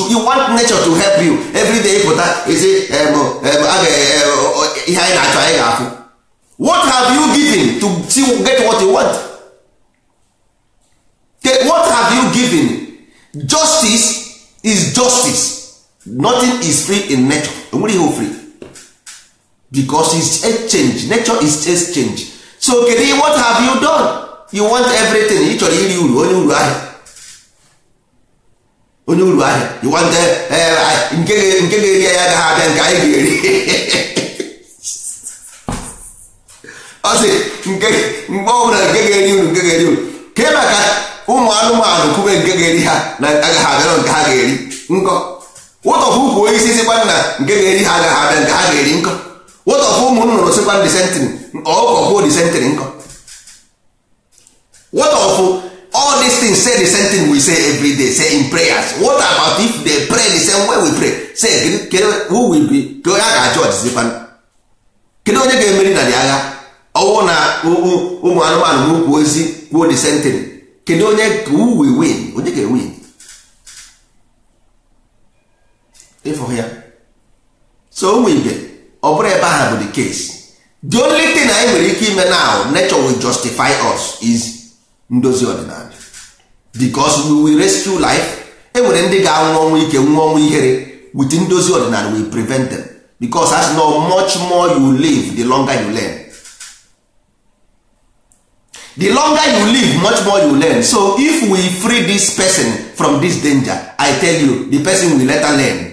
You want nature to help you every day, pụta isi ihe anyị na-achọ anyị ga-afụ. What have you given to see, get what you want? What have you given? Justice is justice. Nothing is free in nature. Enwere ihe free because it's exchange. Nature is exchange. So kedu, what have you done? You want everything. Ị chọrọ iri uru onye uru ahịa, onye uru ahịa. You want nke ga-eri ya agaghị abịa, nke anyị ga-eri. Ọ sị nke mgbe ọbụla nke ga-eri uru, nke ga-eri uru ke maka ụmụ anụmanụ kwube nke ga-eri ha na agaghị abịa, nke ha ga-eri nkọ. Wọtọfụ ukwu osisi sikwa na nke ga-eri ha agaghị abịa, nke ha ga-eri nkọ. Wọtọfụ ụmụ nnụnụ sikwa ndị sentịrị ọkụkọ kwuo dị sentịrị nkọ. What of all these things say the same thing we say every day, say in prayers? What about if they pray the same way we pray? Say, who will be? Kedu onye a ga-ajọji sikwa? Kedu onye ga-emeri na dị agha? Ọwụ na ụmụ anụmanụ na ukwu ozi kwuo the same thing. Kedu onye, who will win? Onye ga-win? Ịfụ ya. So ụmụ ibe, ọ bụrụ ebe ahụ bụ the case. The only thing anyị nwere ike ime now, nature will justify us, is ndozi ọdịnala. Because we will rescue life. Enwere ndị ga-anwụ ọnwụ ike, nwụọ ọnwụ ihere. With ndozi ọdịnala we prevent them. Because as no much more you live, the longer you learn. The longer you live, much more you learn. So if we free this person from this danger, I tell you, the person will later learn.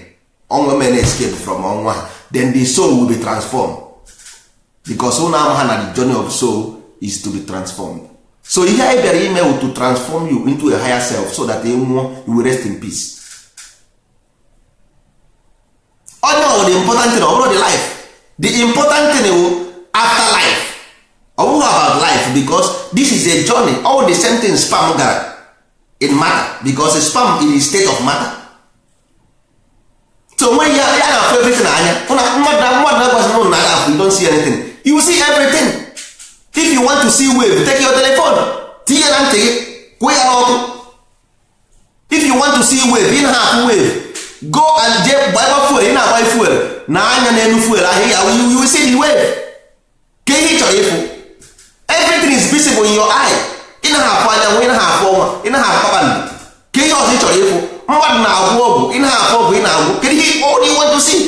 Ọnwụ men escape from ọnwụ, then the soul will be transformed. Because ụnụ amaha na the journey of soul is to be transformed. So ihe anyị bịara ime to transform you into a higher self so that you will rest in peace. Onye ọ the important thing, ọ bụrụ the life. The important thing is after life. Ọ bụghị about life, because this is a journey. All the same thing sperm gara in matter, because sperm is a state of matter. So when ya na-afụ everything anya, mmadụ na-agwazi n'ụlọ na afụ, you don't see anything. You see everything. If you want to see wave, take your telephone, tinye na ntị gị, kwụ ya n'ọkụ. If you want to see wave, ị na-afụ wave, go and jee gbaa fuel, ị na-agba fuel na anya n'elu fuel ahụ, you will see the wave. Ka ihe ị chọrọ ịfụ, everything is visible in your eye. Ị na-afụ anyanwụ, ị na-afụ ọnwa, ị na-afụ kpakpando. Ka ihe ọzọ ị chọrọ ịfụ, mmadụ na-agwụ ọgwụ, ị na-afụ ọgwụ, ị na-agwụ. Kedu ihe all you want to see?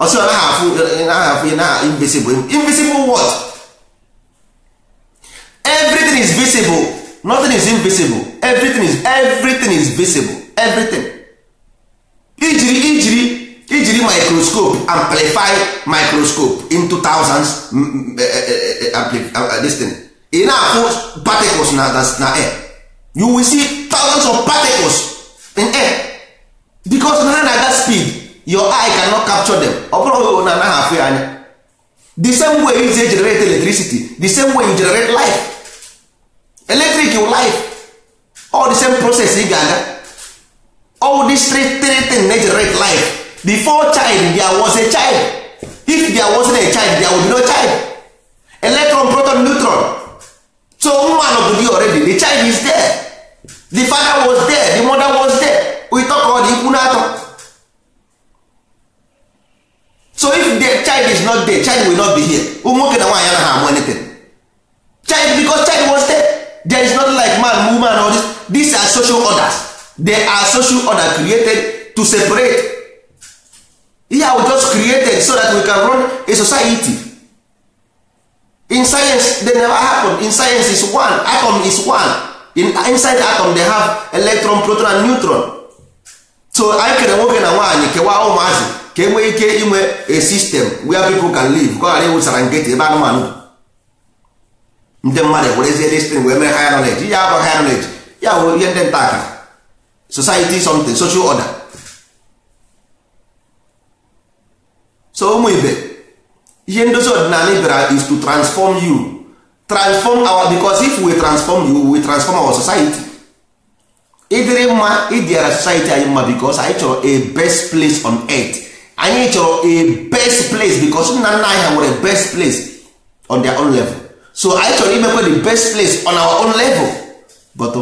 Ọsị ọ naghị afụ, ị naghị afụ, ị naghị invisible. Invisible what? Everything is visible. Nothing is invisible. Everything is visible. Everything. Ijiri microscope amplify microscope into thousands this thing. Ị na-afụ particles na air. You will see thousands of particles in air. Because na ha na-aga speed, your eye cannot capture them. Ọ bụrụ na anaghị afụ ya anya. The same way you generate electricity, the same way you generate life. Electric you life. All the same process ị ga-aga. All these three things generate life. Before child, there was a child. If there wasn't a child, there would be no child. Electron, proton, neutron. So one of the already, the child is there. The father was there, the mother was there. We talk about the ikwu. So if the child is not there, child will not be here. Ụmụ nwoke na nwaanyị anaghị amụ anything. Child, because child was there. There is nothing like These are social orders. They are social order created to separate. Ihe are just created so that we can run a society. In science, they never happen. In science is one atom is one. Inside atom they have electron, proton and neutron. So anyị kere nwoke na nwaanyị kewaa ụmụazị ka e nwee ike inwe a system where people can live, ka ọ ghara ịwụsara nkịtị ebe anụmanụ ndị mmadụ werezie this thing wee mee higher knowledge. Ya bụ higher knowledge, ya bụ ihe ndị nta akara society, something social order. So ụmụ ibe, ihe ndozi ọdịnala bịara is to transform you, transform our, because if we transform you, we transform our society. Ịdịrị mma, ịdịara society anyị mma, because anyị chọrọ a best place on earth. Anyị chọrọ a best place because nna nna anyị ha nwere best place on their own level. So anyị chọrọ imekwa the best place on our own level. But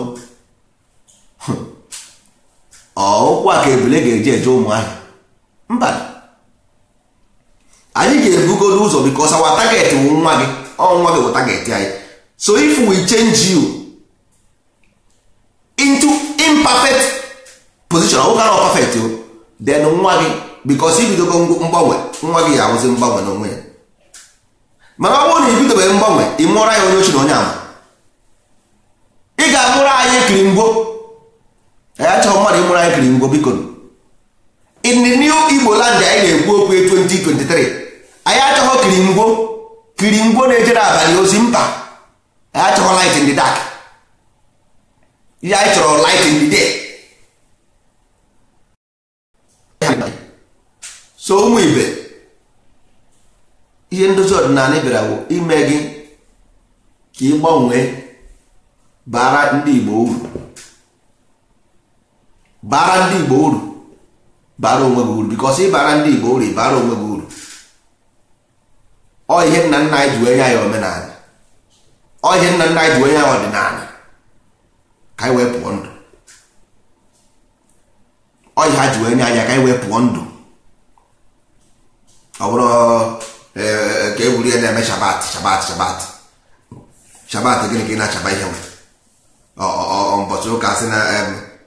ọkwa ka ebule ga-eji eje ụmụ ahịa mba, anyị ga-ebugodo ụzọ because our target bụ nwa gị, ọ nwa gị bụ target anyị. So if we change you into imperfect position, ọ bụghị na perfect o, then nwa gị, because ibidogo mgbanwe, nwa gị ga-awụzi mgbanwe n'onwe ya. Mana ọ bụrụ na ibidobeghị mgbanwe, ị mụọrọ ya onye ochi na onye ama, ị ga-amụrụ anyị kiringwo. Anyị achọghị mmadụ ịmụrụ anyị kiringwo, biko. In the new Igbo land anyị na-ekwu okwu 2023, anyị achọghị kiringwo. Kiringwo na-ejere abalị ozi, mba. Anyị achọghị light in the dark. Ihe anyị chọrọ light in the day. So ụmụ ibe, ihe ndozi ọdịnala bịara bụ ime gị ka ị gbanwee, bara ndị Igbo uru, bara ndị Igbo uru, bara onwe gị uru. Because ị bara ndị Igbo uru, ị bara onwe gị uru. Ọ ihe nna nna anyị ji wee nye anyị omenala, ọ ihe nna nna anyị ji wee nye anyị ọdịnala, ka anyị wee pụọ ndụ. Ọ ihe ha ji wee nye anyị ka anyị wee pụọ ndụ. Ọ bụrụ ka e buru ihe na-eme shabat shabat shabat shabat, gịnị ka ị na-achaba ihe nwe ụbọchị ụka sị na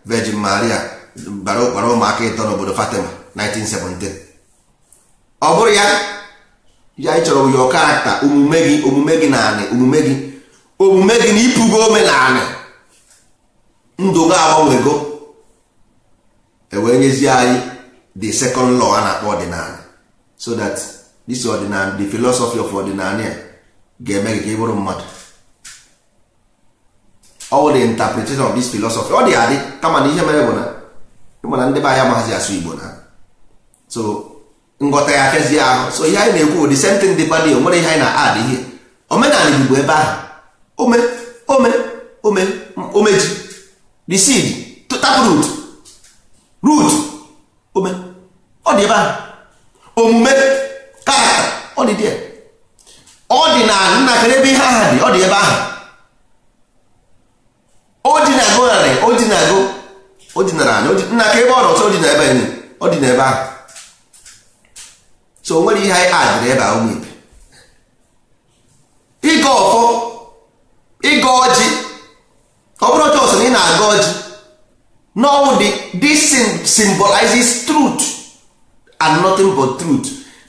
Virgin Maria bara ụkpara ụmụaka ịtọ n'obodo Fatima 1917. Ọ bụrụ ya, ya ị chọrọ your character, omume gị, omume gị naanị, omume gị, omume gị na ipugo omenanị, ndụ gị agbanwego. Ewee nyezie anyị the second law a na-akpọ ọdịnala, so that this ọdịnala, the philosophy of ọdịnala ga-eme gị ka ị bụrụ mmadụ. All the interpretation of this philosophy ọ dị adị, kama na ihe mere bụ na ịma na ndị be anyị amaghịzi asụ Igbo na so nghọta ya afịazi ahụ. So ihe anyị na-ekwu bụ the same thing dịkwa dị, o nwere ihe anyị na-add. Ihe omenala Igbo ebe ahụ, ome ome ome omeji, the seed, tap root, root ome, ọ dị ebe ahụ. Omume, character, ọ dị there. Ọ dị na nna kere ebe ihe aha dị, ọ dị ebe ahụ. O dị na agụ narị, o dị na agụ, o dinara anyị nna ka ebe ọ nọ, ọ dị na ebe anyị, ọ dị n'ebe ahụ. So o nwere ihe anyị adịrị ebe ahụ. Ụmụ ibe, ịgọ ọfọ, ịgọ ọjị, ọ bụrụ ọjọọ na ị na-agọ ọjị, no, the this symbolizes truth and nothing but truth.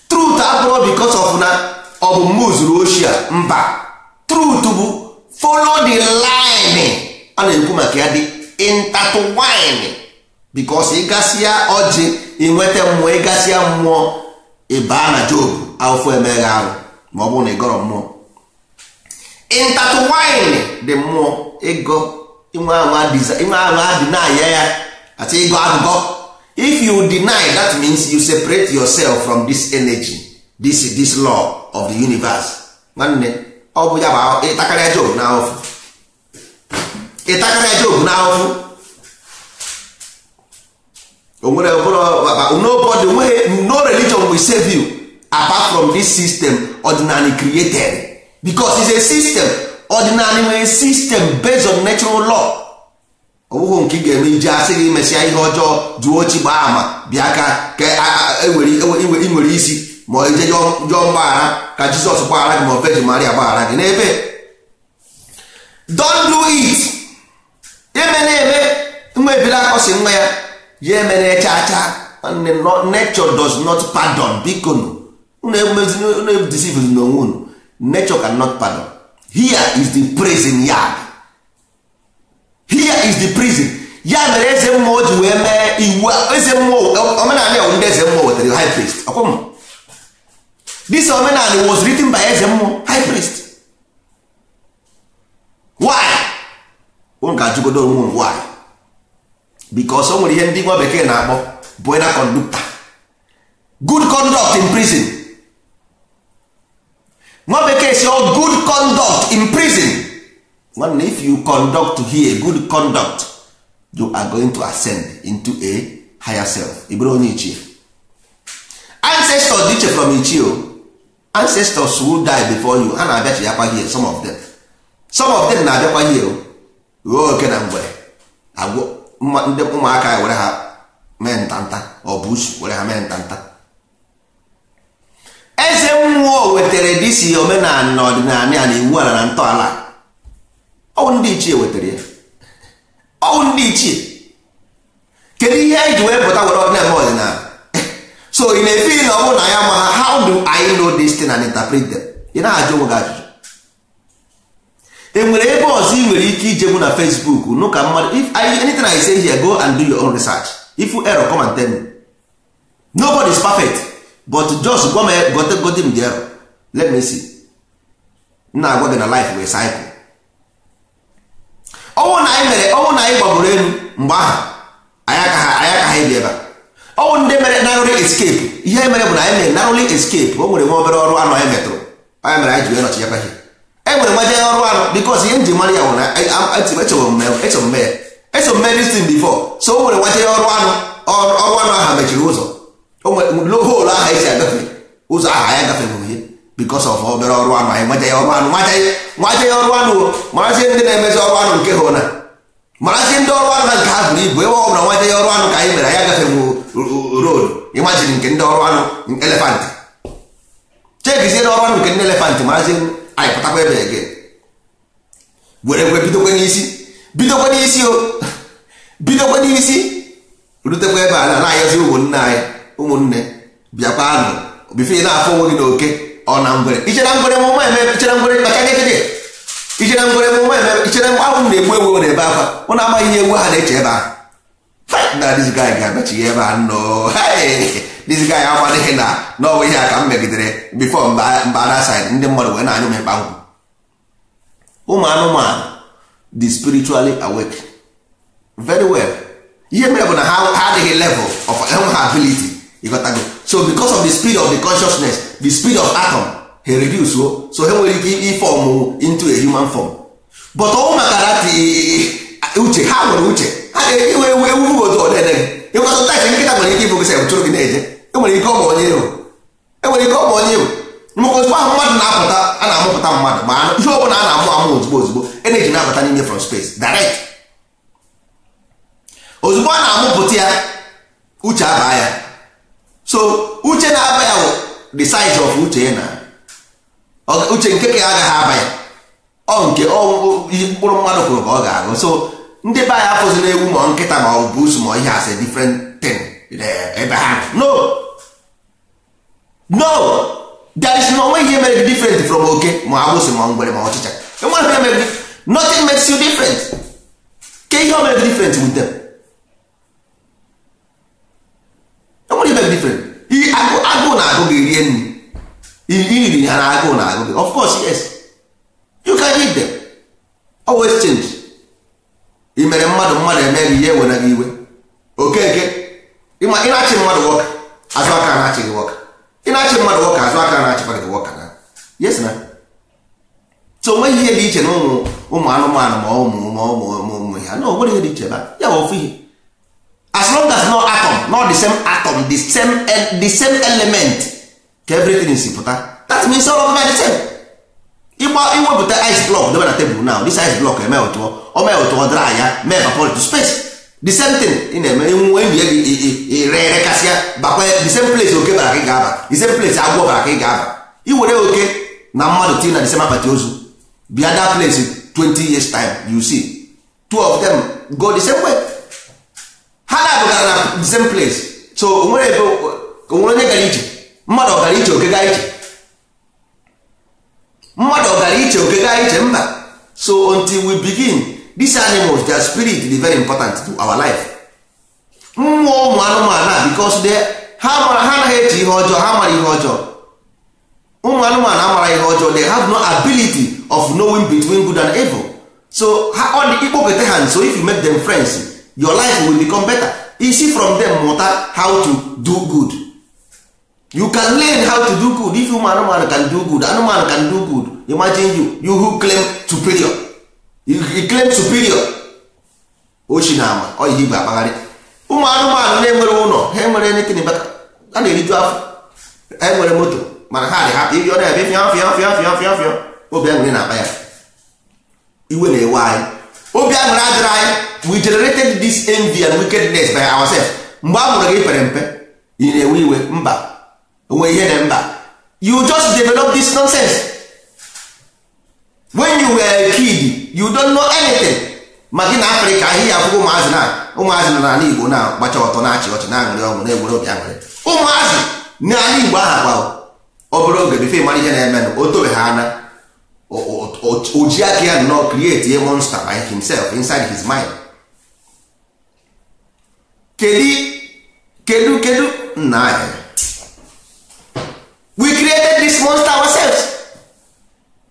Truth abụrụ because of na ọ bụ mụ zuru oshi a, mba. Truth bụ follow the line a na-ekwu maka ya, dị intertwine, because ịgasịa ọjị ịnweta mmụọ, ịgasịa mmụọ ịbaa na Job ahụfụ emeghe arụ, ma ọ bụrụ na ịgọrọ mmụọ intertwine dị mmụọ ịgọ inwe anwa deny ya ati ịgọ agụgọ. If you deny, that means you separate yourself from this energy, this law of the universe. Nwanne, ọ bụ ya bụ ịtakarịa Job na ahụfụ, ịtakarịa Job na ahụfụ. Onwere nobody, no religion will save you apart from this system ordinary created, because it's a system. Ordinary nwere system based on natural law. Ọ bụghị nke ị ga-eme iji asị gị mesịa ihe ọjọọ, jụọ ochi, gbaa ama, bịa ka ị nwere isi, ma ije jụọ mgbaghara ka Jizọs gbaghara gị, ma Virgin Maria gbaghara gị n'ebe. Don't do it. Eme na-eme nwa ebile akọsi nwa ya ya emere chaa chaa. Nature does not pardon. Biko unu deceive n'onwe unu. Nature cannot pardon. Here is the prison yard. Here is the prison. Ya mere eze mmụọ ji wee mee iwu eze mmụọ omenala ya ndị eze mmụọ wetara high priest. Ọkwụm this omenala was written by eze mmụọ high priest. Why? Unu ga-ajụgodo onwe unu why? Because o nwere ihe ndị nwa bekee na-akpọ buena conducta, good conduct in prison. Nwa bekee si all good conduct in prison. Nwanne, if you conduct here good conduct, you are going to ascend into a higher self. Ị bụrụ onye ichie. Ancestors dị iche from ichie o. Ancestors who die before you, ha na-abịachi yakwa here. Some of them, some of them na-abịakwa here o. Ruo oke na ngwere agwọ ndị ụmụaka ya were ha mee ntanta, ọ bụ usu were ha mee ntanta. Eze mmụọ wetara disi omenala na ọdịnala ya na iwu ala na ntọala. Ọ ndị ichie wetara ya. Ọ ndị ichie. Kedu ihe anyị ji wee pụta were ọdịnala ọdịnala? So ị na-efi na ọ bụrụ na ya ma ha, how do I know this thing and interpret them? Ị na-ajụ onwe gị ajụjụ. E nwere ebe ọzọ ị nwere ike ijegbu na Facebook nụ ka mmadụ. If anything I say here, go and do your own research. If you error, come and tell me. Nobody is perfect, but just gwa m gote gote m the error, let me see. M na-agwa gị na life wee cycle. Ọnwụ na anyị mere, ọnwụ na anyị gbagoro elu mgbe ahụ anyị aka ha ebi ebe a. Ọnwụ ndị mere narrowly escape. Ihe mere bụ na anyị mere narrowly escape. O nwere nwa obere ọrụ anụ anyị metụrụ, anyị mere anyị ji wee nọchi ya kwaghị. E nwere nwa jee ọrụ anụ because ihe nji mara ya bụ na eso m mee this thing before. So o nwere nwa jee ọrụ anụ, ọrụ anụ ahụ mechiri ụzọ. O nwere hole ahụ esi agafe ụzọ ahụ, anyị agafeghị ihe because of obere ọrụ anụ anyị nwaje ya ọrụ anụ, nwaje ya ọrụ anụ o. Marazie ndị na-emezi ọrụ anụ nke ha na marazie ndị ọrụ anụ ha nke ha buru ibu. Ebe ọ bụla nwaje ya ọrụ anụ ka anyị mere anyị agafeghị road. Imagine nke ndị ọrụ anụ elefant, chekizie na ọrụ anụ nke ndị elefant, marazie anyị pụtakwa ebe ege were kwe bidokwe n'isi, bidokwe n'isi o, bidokwe n'isi rutekwa ebe a na na-ayọzi ụmụnne anyị, ụmụnne bịakwa anụ bifo ị na-afụ onwe gị n'oke ọ na ngwere. Ichere ngwere ma ụma eme, ichere ngwere kpacha gịgịdị, ichere ngwere ma ụma eme, ichere ahụ na-egbu ewu na-ebe akwa. Ụnụ amaghị ihe ewu ha na-eche ebe ahụ. Na this guy ga-abachi ebe a nọ. This guy amadịghị na n'ọbụ ihe a ka m megidere before mba ada side ndị mmadụ wee na-anyụ m ịkpa nkwụ. Ụmụ anụmanụ dị spiritually awake very well. Ihe mere bụ na ha adịghị level of ha ability, ịghọtago. So because of the speed of the consciousness, the speed of atom, ha reduce o, so ha nwere ike ifọm into a human form. But ọnwụ maka that uche ha nwere uche ha ga-ewe ewu ewu otu ọ na-ede gị. Ịghọta sometimes nkịta nwere ike ịbụ gị sef chụrụ gị na-eje. Enwere ike ọ bụ onye ihu, enwere ike ọ bụ onye ihu. Maka ozugbo ahụ mmadụ na-apụta, a na-amụpụta mmadụ, ma ihe ọ bụla a na-amụ amụ ozugbo ozugbo energy na-abata n'ime from space direct. Ozugbo a na-amụpụta ya, uche abaa ya. So uche na-aba ya bụ the size of uche ya na uche nke ka ya agaghị aba ya. Ọ nke mkpụrụ mmadụ kwuru ka ọ ga-agụ. So ndị be anyị afụzila ewu ma nkịta ma ọ bụ busu ma ihe as a different thing ebe ha no, no, there is no way ihe mere gị different from oke ma agbụsị ma ngwere ma ọchịcha. Enwere ihe mere gị, nothing makes you different. Ke ihe o mere gị different with them? Enwere ihe mere gị different. Agụụ na-agụ gị rie nri, iri ha na agụụ na-agụ gị, of course yes, you can eat them, always change. Ị mere mmadụ, mmadụ eme gị ihe ewere gị iwe. Okeke ị na-achị mmadụ wọka, azụ aka na-achị gị wọka. Ị na-achị mmadụ wọka, azụ aka na-achịkwa gị wọka na yes na. So onweghị ihe dị iche na ụmụ anụmanụ ma ụmụ ma ụmụ ụmụ ha no, onwere ihe dị iche ebe ya bụ ofu ihe. As long as no atom, not the same atom, the same element ka everything si pụta, that means all of them are the same. Ịgba iwepụta ice block debe na tebụl now, this ice block eme otu o mee otu ọ dry ya mee evaporate to space. The same thing ị na-eme enwe enyi gị irerekasịa bakwa the same place oke bara ka ị ga-aba, the same place agwọ bara ka ị ga-aba. I were oke na mmadụ tinye na the same akpati ozu bịa that place 20 years time, you see two of them go the same way. Ha na-abụgara na the same place. So onwere ebe onwere onye gara iche, mmadụ ọ gara iche oke gaa iche, mmadụ ọ gara iche oke gaa iche, mba. So until we begin, these animals, their spirit is very important to our life. Mmụọ ụmụ anụmanụ a, because they ha anaghị eche ihe ọjọọ, ha mara ihe ọjọọ. Ụmụ anụmanụ amara ihe ọjọọ, they have no ability of knowing between good and evil. So ha ọ dị ikpokọta ha nso, if you make them friends, your life will become better. You see from them mụta how to do good. You can learn how to do good. If ụmụ anụmanụ can do good, anụmanụ can do good. Imagine you who claim superior. You claim superior. Ochi na ama, ọ ihe igwe akpagharị. Ụmụ anụmanụ na-enwere ụlọ, ha enwere anything but a na-eriju afọ. Ha enwere moto, mana ha dị happy. Ọ na-ebe fịọ fịọ fịọ fịọ fịọ fịọ. Obi aṅụrị na-akpa ya. Iwe na-ewe anyị. Obi aṅụrị adịrị anyị. We generated this envy and wickedness by ourselves. Mgbe a mụrụ gị pere mpe, ị na-ewe iwe, mba. Onwe ihe na mba. You just develop this nonsense. When you were a kid, you don't know anything. Ma gị na Afrịka ahịhịa akwụkwọ ụmụazị na ụmụazị nọ n'ala Igbo na-agbacha ọtọ na-achị ọchị na-aṅụrị ọṅụ na-ewere obi aṅụrị. Ụmụazị n'ala Igbo ahụ gba obere oge before mara ihe na-emenụ, o tobe ha ana o ji aka ya nnọọ create a monster by himself inside his mind. Kedu kedu nna anyị, we created this monster ourselves.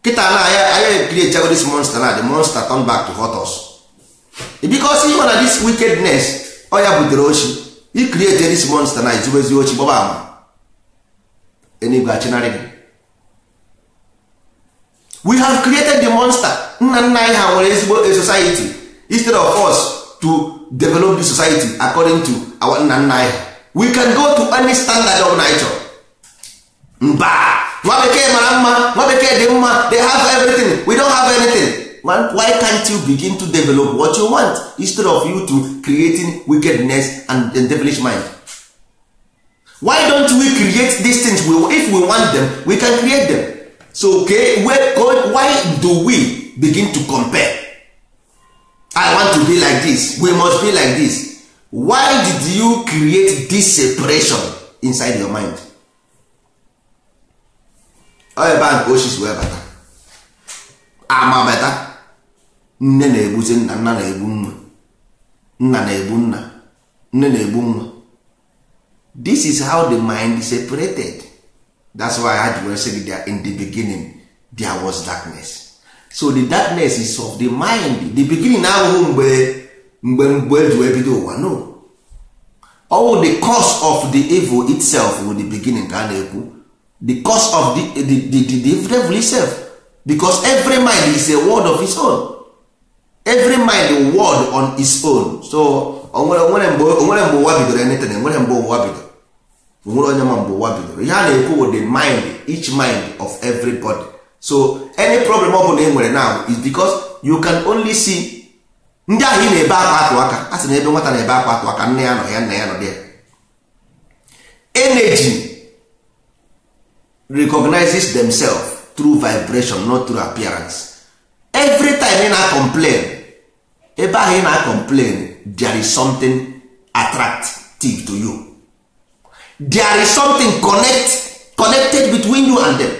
Kịta na anyị create this monster na the monster turn back to hurt us. Because even na this wickedness ọ ya butere ochi. He created this monster na izubezi ochi gbaba ama enigwe achinarị gị. We have created the monster. Nna nna anyị ha nwere ezigbo a society. Instead of us to develop the society according to our nna nna anyị, we can go to any standard of nature. Mba, nwa bekee mara mma, nwa bekee dị mma, they have everything, we don't have anything. Why can't you begin to develop what you want instead of you to creating wickedness and devilish mind? Why don't we create these things? If we want them, we can create them. So okay, why do we begin to compare? I want to be like this, we must be like this. Why did you create this separation inside your mind? Ọ ebe a nke ochie wee bata ama bata, nne na-egbuzi nna, nna na-egbu nwa, nna na-egbu nna, nne na-egbu nwa. This is how the mind is separated. That's why I had to say that in the beginning there was darkness. So the darkness is of the mind. The beginning ahụhụ mgbe mgbe mgbe eji wee bido ụwa, no. All the cause of the evil itself with the beginning ka a na-ekwu. The cause of the devil itself. Because every mind is a word of its own. Every mind word on its own. So onwere mgbe ụwa bidoro anything, enwere mgbe ụwa bidoro. Onwere onye ma mgbe ụwa bidoro. Ihe a na-ekwu with the mind, each mind of everybody. So any problem ọ bụla e nwere now is because you can only see ndị ahụ ị na-ebe akwa atụ aka. A sị na ebe nwata na-ebe akwa atụ aka, nne ya nọ ya, nna ya nọ there. Energy recognizes themselves through vibration, not through appearance. Every time ị na-complain, ebe ahụ ị na-complain, there is something attractive to you. There is something connected between you and them.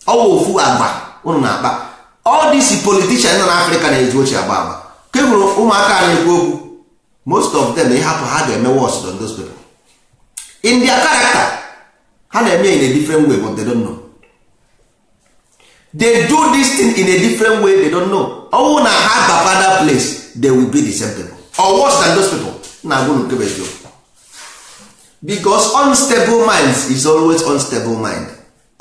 Ọ wụ ofu agba unu na-akpa. All these politicians nọ n'Africa na-eji ochie agba agba. Ka e hụrụ ụmụaka na-ekwu okwu, most of them ịhapụ ha ga-eme worse than those people. In their character, ha na-eme in a different way, but they don't know. They do this thing in a different way, they don't know. Ọwụ na ha baba that place, they will be the same people or worse than those people. Na agwụ nke bụ eziokwu. Because unstable minds is always unstable mind.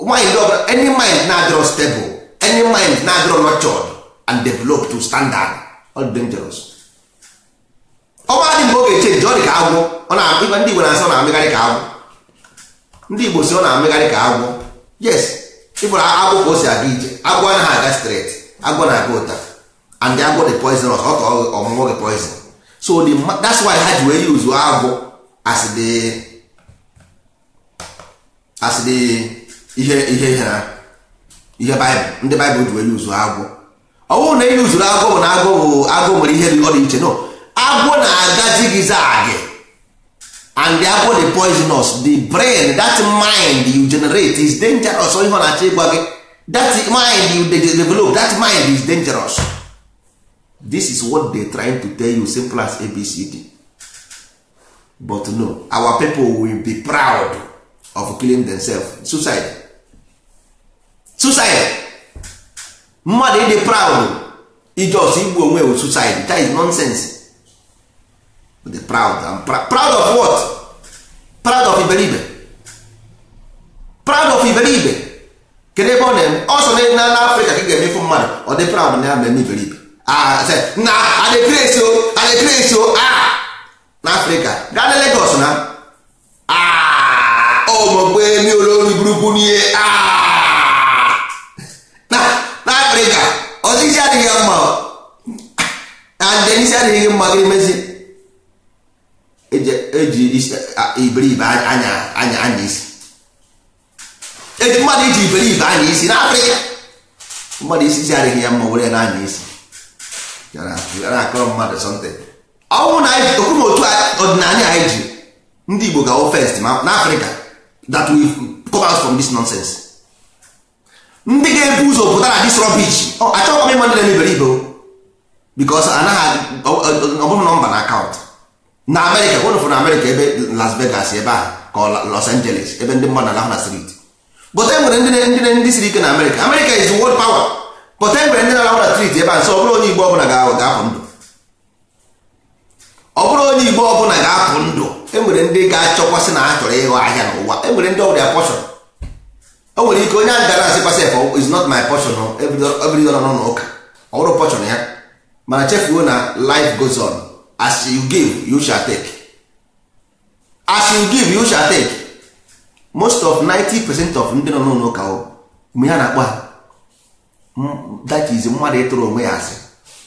Mind of any mind na-adịrọ stable, any mind na-adịrọ nurtured and developed to standard, all dangerous. Ọ ma dị mgbe ọ ga-echenji, ọ dị ka agwọ. Ọ na-amịgba ndị Igbo na-asị ọ na-amịgharị ka agwọ. Ndị Igbo si ọ na-amịgharị ka agwọ. Yes, ịfụrụ agwọ ka o si aga ije. Agwọ anaghị aga straight, agwọ na-aga ụta. And the agwọ dị poisonous, ọ ka ọmụmụ gị poison. So that's why ha ji wee use agwọ as the ihe ihe ihe na ihe Bible, ndị Bible ji wee use agwọ. Ọ bụrụ na e yuzuru agwọ bụ na agwọ bụ agwọ nwere ihe ọ dị iche, no. Agwọ na-aga zigzag, and the agwọ the poisonous, the brain, that mind you generate is dangerous. Ihe ọ na-achọ ịgwa gị, that mind you develop, that mind is dangerous. This is what they trying to tell you, simple as ABCD. But no, our people will be proud of killing themselves. Suicide. Suicide. Mmadụ ịdị proud ijos igbu onwe with suicide, that is nonsense. The proud, I'm proud of what? Proud of iberibe. Proud of iberibe. Kedu ebe ọ na-eme? Ọsọ na Afrịka ka ị ga-emefu mmadụ ọ dị proud na ya na-eme iberibe. Na adịkresi o, adịkresi o, na Afrịka gaa na Lagos na ọmọgbe mi olórí burúkú ní na Afrịka ọchịchị adịghị mma, and isi adịghị mma gịrị mezi eji iberibe anya anya anya isi, eji mmadụ iji iberibe anya isi na Afrịka. Mmadụ isi isi adịghị ya mma were na anya isi na-akọrọ mmadụ something. Ọnwụ na okwumotu ọdịnala anyị ji ndị Igbo ga-awụ first na Afrịka that will come out from this nonsense. Ndị ga-ebu ụzọ pụta na this rubbish. Achọghị m ịma ndị na-eme iberibe because anaghị ọ bụghị nọmba na akaụntụ na Amerịka. Wụnụ na Amerịka ebe Las Vegas ebe ahụ ka Los Angeles ebe ndị mmadụ na-alahụ na street. But e nwere ndị siri ike na Amerịka. Amerịka is the world power. But e nwere ndị na-alahụ na street ebe ahụ. So ọ bụrụ onye Igbo ọbụla ga-apụ ndụ, ọ bụrụ onye Igbo ọbụla ga-apụ ndụ. E nwere ndị ga-achọkwasị na ha chọrọ ịghọ ahịa n'ụwa. E nwere ndị ọbụla portion. O nwere ike onye ahụ gara asịkwa sef is not my portion, every dollar nọ n'ụka ọ bụrụ portion ya. Mana chefuo na life goes on. As you give you shall take. As you give you shall take. Most of 90% of ndị nọ n'ụka mgbe ha na-akpọ ha, that is mmadụ ịtụrụ onwe ya asị.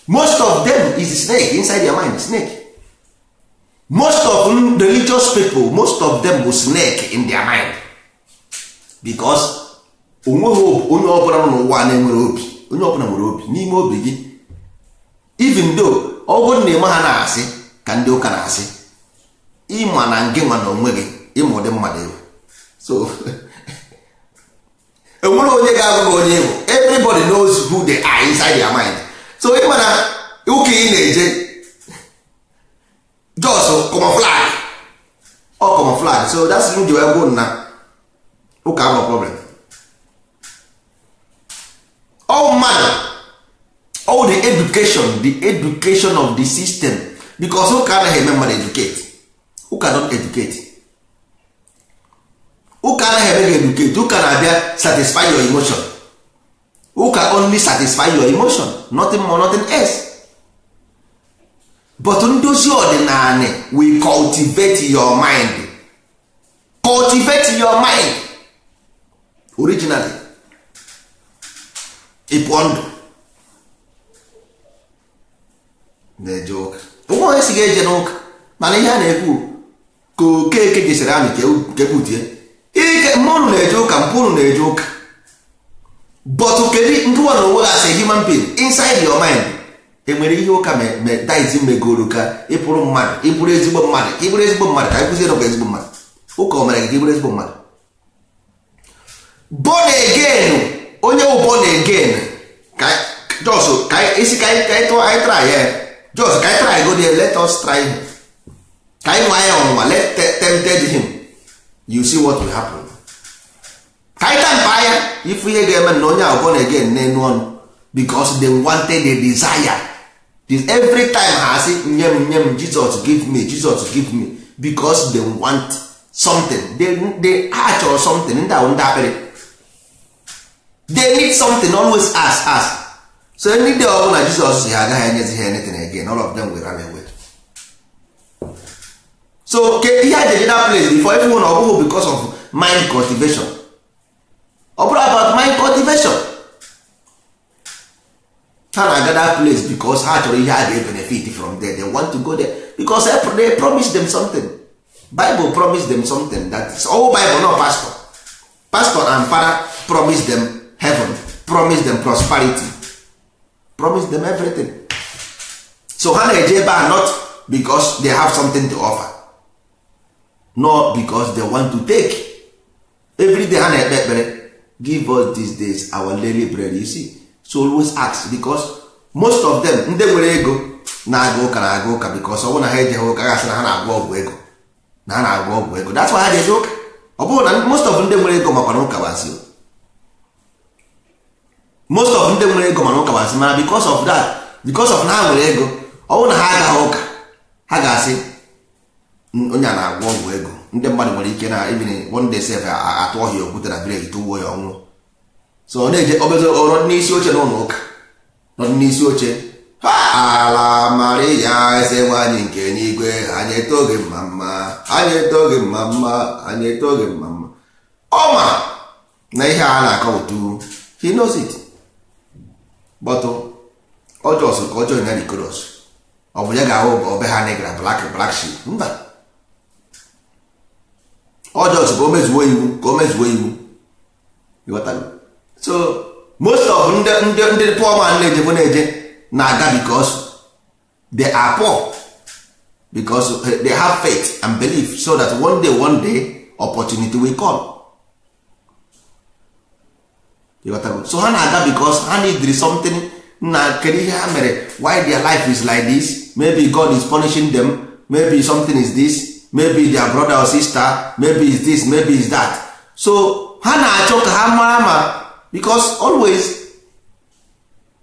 Most of them is snake inside their mind, snake. Most of religious people, most of them will snake in their mind. Because onweghị onye ọbụla nọ n'ụwa na-enwere obi. Onye ọbụla nwere obi n'ime obi gị. Even though ọ bụrụ na ịma ha na-asị ka ndị ụka na-asị, ịma na ngị nwa na onwe gị ịma ụdị mmadụ ewu. So enwere onye ga-agụ gị onye ewu. Everybody knows who they are inside their mind. So ịma na ụka ị na-eje just camouflage, ọ camouflage. So that's ndị wee bụ na ụka abụrụ problem. All mmadụ, all the education, the education of the system. Because ụka anaghị eme mmadụ educate. Ụka don't educate. Ụka anaghị eme gị educate. Ụka na-abịa satisfy your emotion. Ụka only satisfy your emotion, nothing more, nothing else. But ndozi ọdịnala we cultivate your mind. Cultivate your mind originally. Ịpụọ ndụ na-eje ụka. Onwe onye si ga-eje n'ụka, mana ihe a na-ekwu ka okeke jesiri amị ka ebutie ike mmụnụ na-eje ụka, mpụnụ na-eje ụka. But kedu ndị nwa na onwe gị as a human being inside your mind enwere ihe ụka daizi megoro ka ịpụrụ mmadụ, ịbụrụ ezigbo mmadụ, ịbụrụ ezigbo mmadụ ka ịkụziere ụka ezigbo mmadụ. Ụka o mere gị ka ịbụrụ ezigbo mmadụ? Born again, onye wụ born again ka just ka isi ka anyị try ya. Just ka anyị try go there, let us try him. Ka anyị nwa ya ọnwụnwa, let tempted him. You see what will happen. Ka anyị tampa ya ifu ihe ga-eme na onye ahụ born again n'enu ọnụ because they wanted a desire. This every time ha asị nye m nye m Jesus give me, Jesus give me, because they want something. They ha chọrọ something. Ndị ahụ ndị akpịrị, they need something, always ask, ask. So any day ọbụla Jesus si ha agaghị enyezi ha anything again, all of them will run away. So ihe a jeje that place before everyone, ọ bụghị because of mind cultivation. Ọ bụrụ about mind cultivation, ha na-aga that place because ha chọrọ ihe a ga-benefit from there. They want to go there because they promise them something. Bible promise them something. That is all Bible, no pastor. Pastor and father promise them heaven, promise them prosperity, promise them everything. So ha na-eje ebe a not because they have something to offer, not because they want to take. Every day ha na-ekpe ekpere, give us these days our daily bread. You see, so always ask, because most of them ndị nwere ego na-aga ụka na-aga ụka because ọ bụrụ na ha ejeghị ụka gasị na ha na-agwọ ọgwụ ego, na ha na-agwọ ọgwụ ego. That's why ha ji eje ụka. Ọ bụrụ na most of ndị nwere ego makwa na ụka bụ, most of ndị nwere ego mana ụka bụ asị, mana because of that, because of na ha nwere ego, ọ bụrụ na ha agaghị ụka ha ga-asị onye a na-agwọ ọgwụ ego. Ndị mmadụ nwere ike na even one day sef atụ ọhịa okwute na village tụwuo ya ọnwụ. So ọ na-eje obezi ọrụ n'isi oche n'ụlọ ụka, nọdụ n'isi oche, ala Maria eze nwanyị nke n'igwe, anyị etoghị mma mma, anyị etoghị mma mma, anyị etoghị mma mma. Ọ ma na ihe a na-akọ otu, he knows it, but ọjọọ ka ọjọọ na chorus. Ọ bụ ya ga-ahụ obe ha negra black black sheep. Mba, ọjọọ ka o mezuo iwu, ka o mezuo iwu. Ịghọtago? So most of ndị poor man na-eje na-eje na-aga because they are poor, because they have faith and belief, so that one day opportunity will come. Ịghọtago? So ha na-aga because ha need something. Na kedu ihe ha mere? Why their life is like this? Maybe God is punishing them, maybe something is this, maybe their brother or sister, maybe is this, maybe is that. So ha na-achọ ka ha mara ma, because always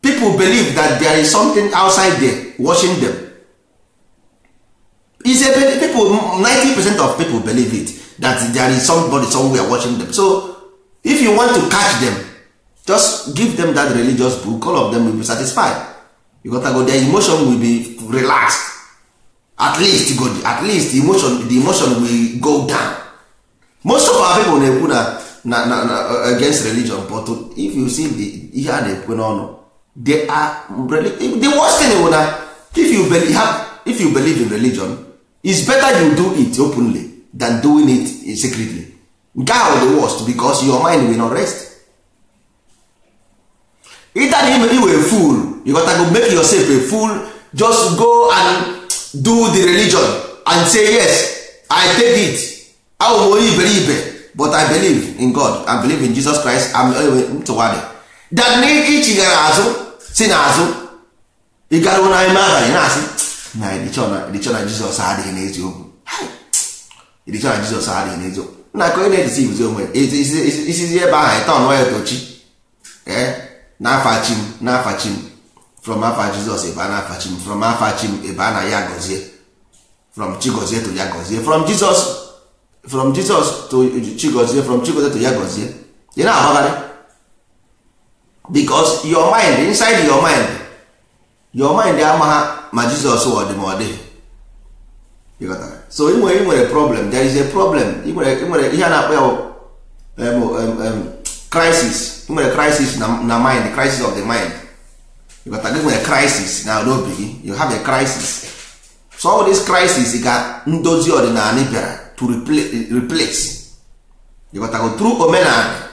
people believe that there is something outside there watching them. Is a people, 90% of people believe it, that there is somebody somewhere watching them. So if you want to catch them, just give them that religious book, all of them will be satisfied. You got to go, their emotion will be relaxed. At least go, at least the emotion will go down. Most of our people na-ekwu na against religion, but if you see the ihe a na-ekwu n'ọnụ, they are the worst thing bụ na if you believe in religion, it's better you do it openly than doing it secretly. Nke ahụ the worst, because your mind will not rest. Either na iwe a fool, you gotta go make yourself a fool, just go and do the religion and say, "Yes, I take it. Awụ m onye iberibe, but I believe in God, I believe in Jesus Christ." I'm ntụwadị that na ichighara azụ si n'azụ ịgaruo n'ime abalị na-asị na ịdịchọ na Jizọs adịghị n'eziokwu, ịdịchọ na Jizọs adịghị n'eziokwu, na ka onye na-edisi ibuzi onwe isizi ebe ahụ ịta ọnụ ya tochi n'afa chi m, n'afa chi m, from afa Jizọs ebe a n'afa chi m, from afa chi m ebe a na ya gọzie, from chi gọzie to ya gọzie, from Jesus to chi gọzie, from chi gọzie to ya gọzie. Ị na-agbagharị because your mind, inside your mind, your mind amagha ma Jizọs ọ dị ma ọ dịghị. So ị nwere problem, there is a problem. Ị nwere ihe a na-akpọ ya crisis. Ị nwere crisis na mind, crisis of the mind. Ịghọtara? Gị nwere crisis na n'obi gị, you have a crisis. So all this crisis ga ndozi ọdịnala bịara to replace. Ịghọtago? Through omenala,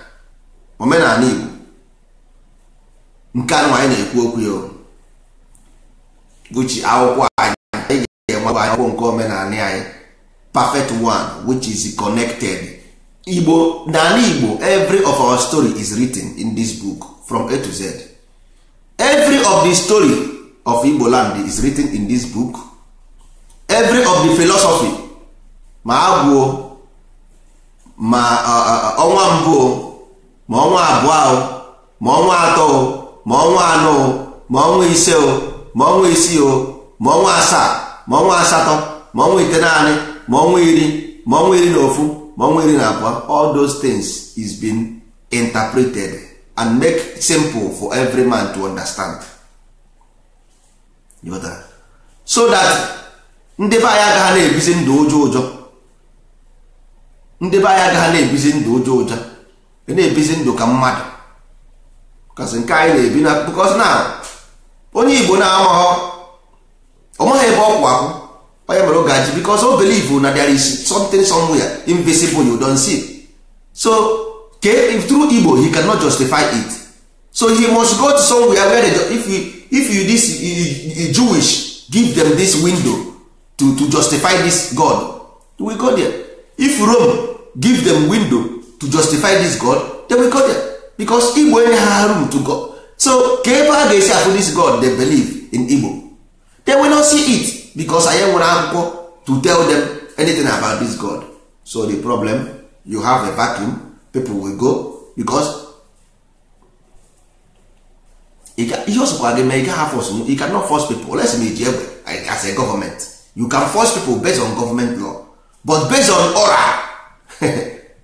omenala Igbo nke anụ anyị na-ekwu okwu ya, which akwụkwọ anyị ga-enwe akwụkwọ nke omenala anyị, perfect one, which is connected Igbo n'ala Igbo. Every of our story is written in this book from A to Z. Every of the story of Igbo land is written in this book. Every of the philosophy, ma agwụ, ma ọnwa mbụ, ma ọnwa abụọ, ma ọnwa atọ, ma ọnwa anọ, ma ọnwa ise, ma ọnwa isii, ma ọnwa asaa, ma ọnwa asatọ, ma ọnwa itenaanị, ma ọnwa 10, ma ọnwa 11, ma ọnwa 12, all those things is been interpreted and make simple for every man to understand. So that ndị be anyị agaghị na-ebizi ndụ ụjọ ụjọ, ndị be anyị agaghị na-ebizi ndụ ụjọ ụjọ, na-ebizi ndụ ka mmadụ kasị nke anyị na-ebi na, because na onye Igbo na-amaghọ, ọ maghị ebe ọ kwụ akwụ onye mere oge aji, because o believe na there is something somewhere invisible you don't see. So if through Igbo he cannot justify it, so he must go to somewhere where they, if you this you, Jewish give them this window. to justify this God, they will go there. If Rome give them window to justify this God, they will go there. Because Igbo enye ha room to go. So ka ebe a ga-esi afụ this God they believe in Igbo, they will not see it because anyị nwere akwụkwọ to tell them anything about this God. So the problem, you have a vacuum, people will go because ihe ọsọkwa gị mee, you gaghị force, you cannot force people unless ma iji egbe as a government. You can force people based on government law, but based on oral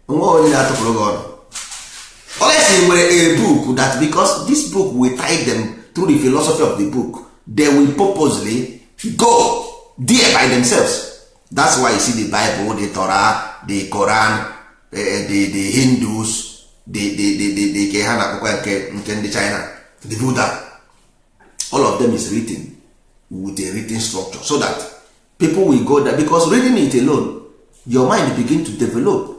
nwa onye na-atụpụrụ gị ọnụ unless you nwere a book that, because this book will tie them through the philosophy of the book, they will purposely go there by themselves. That's why you see the Bible, the Torah, the Quran, the Hindus, the nke ha na-akpọkwa nke ndị China, the Buddha, all of them is written with a written structure so that people will go there, because reading it alone, your mind begin to develop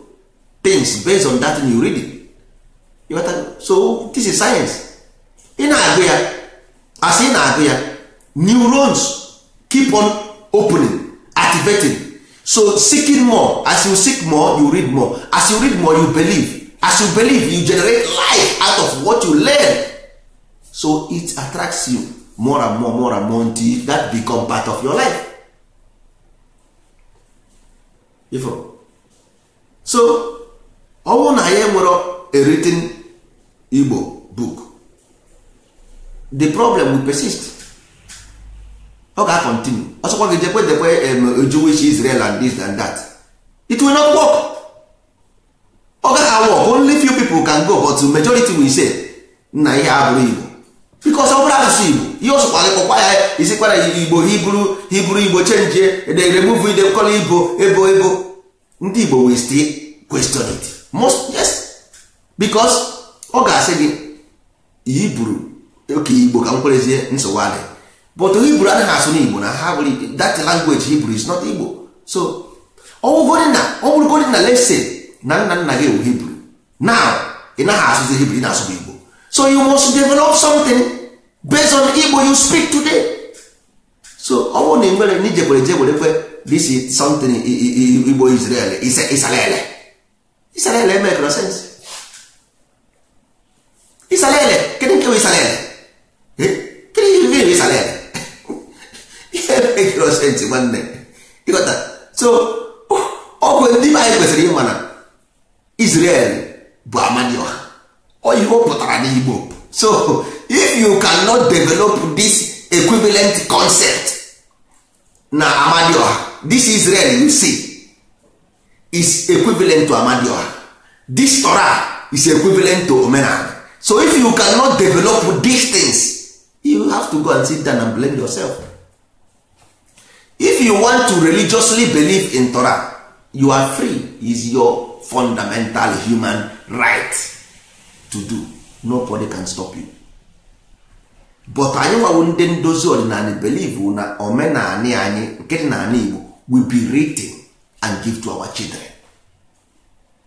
things based on that thing you reading. You got? So this is science. Ị na-agụ ya, as ị na-agụ ya, neurons keep on opening, activating, so seeking more. As you seek more, you read more. As you read more, you believe. As you believe, you generate life out of what you learn. So it attracts you more and more, more and more, until that become part of your life. So ọ bụrụ na anyị nwere a written Igbo book, the problem will persist. Ọ ga-continue. Ọsọkwa gị jekwe dekwe Jewish Israel and this and that, it will not work. Ọ gaghị work. Only few people can go, but the majority will say nna ihe abụrụ Igbo, because ọ bụrụ asụsụ Igbo, ihe ọsọkwa gị kpọkwa ya isikwara Igbo Hibru Igbo change, they remove the call Igbo ebo ebo. Ndị Igbo will still question it most, yes, because ọ ga-asị gị Hibru oke Igbo ka m kwerezie nsogbu adị, but Hibru anaghị asụ n'Igbo na ha bụrụ that language. Hibru is not Igbo. So ọ bụrụgodị na let's say na nna nna gị wụ Hibru, now ị naghị asụzi Hibru, ị na-asụ Igbo. So you must develop something based on Igbo you speak today. So ọ bụrụ na ị nwere na ijekwere je were kwe this is something Igbo Israel, Isalele Isalele make no sense. Isalele, kedu nke bụ Isalele? Kedu ihe bụ Isalele? Ihe make no sense, nwanne. Ịghọta? So ọ bụ ndị be anyị kwesịrị ịma na Israel bụ Amadioha, ọ ihe ọ pụtara n'Igbo. So if you cannot develop this equivalent concept na Amadioha, this Israel you see is equivalent to Amadioha, this Torah is equivalent to Omenala. So if you cannot develop these things, you have to go and sit down and blame yourself. If you want to religiously believe in Torah, you are free. Is your fundamental human right to do. Nobody can stop you. But anyị nwawo ndị ndozi ọdịnala believe na omenala anyị nke dị n'ala Igbo will be written and give to our children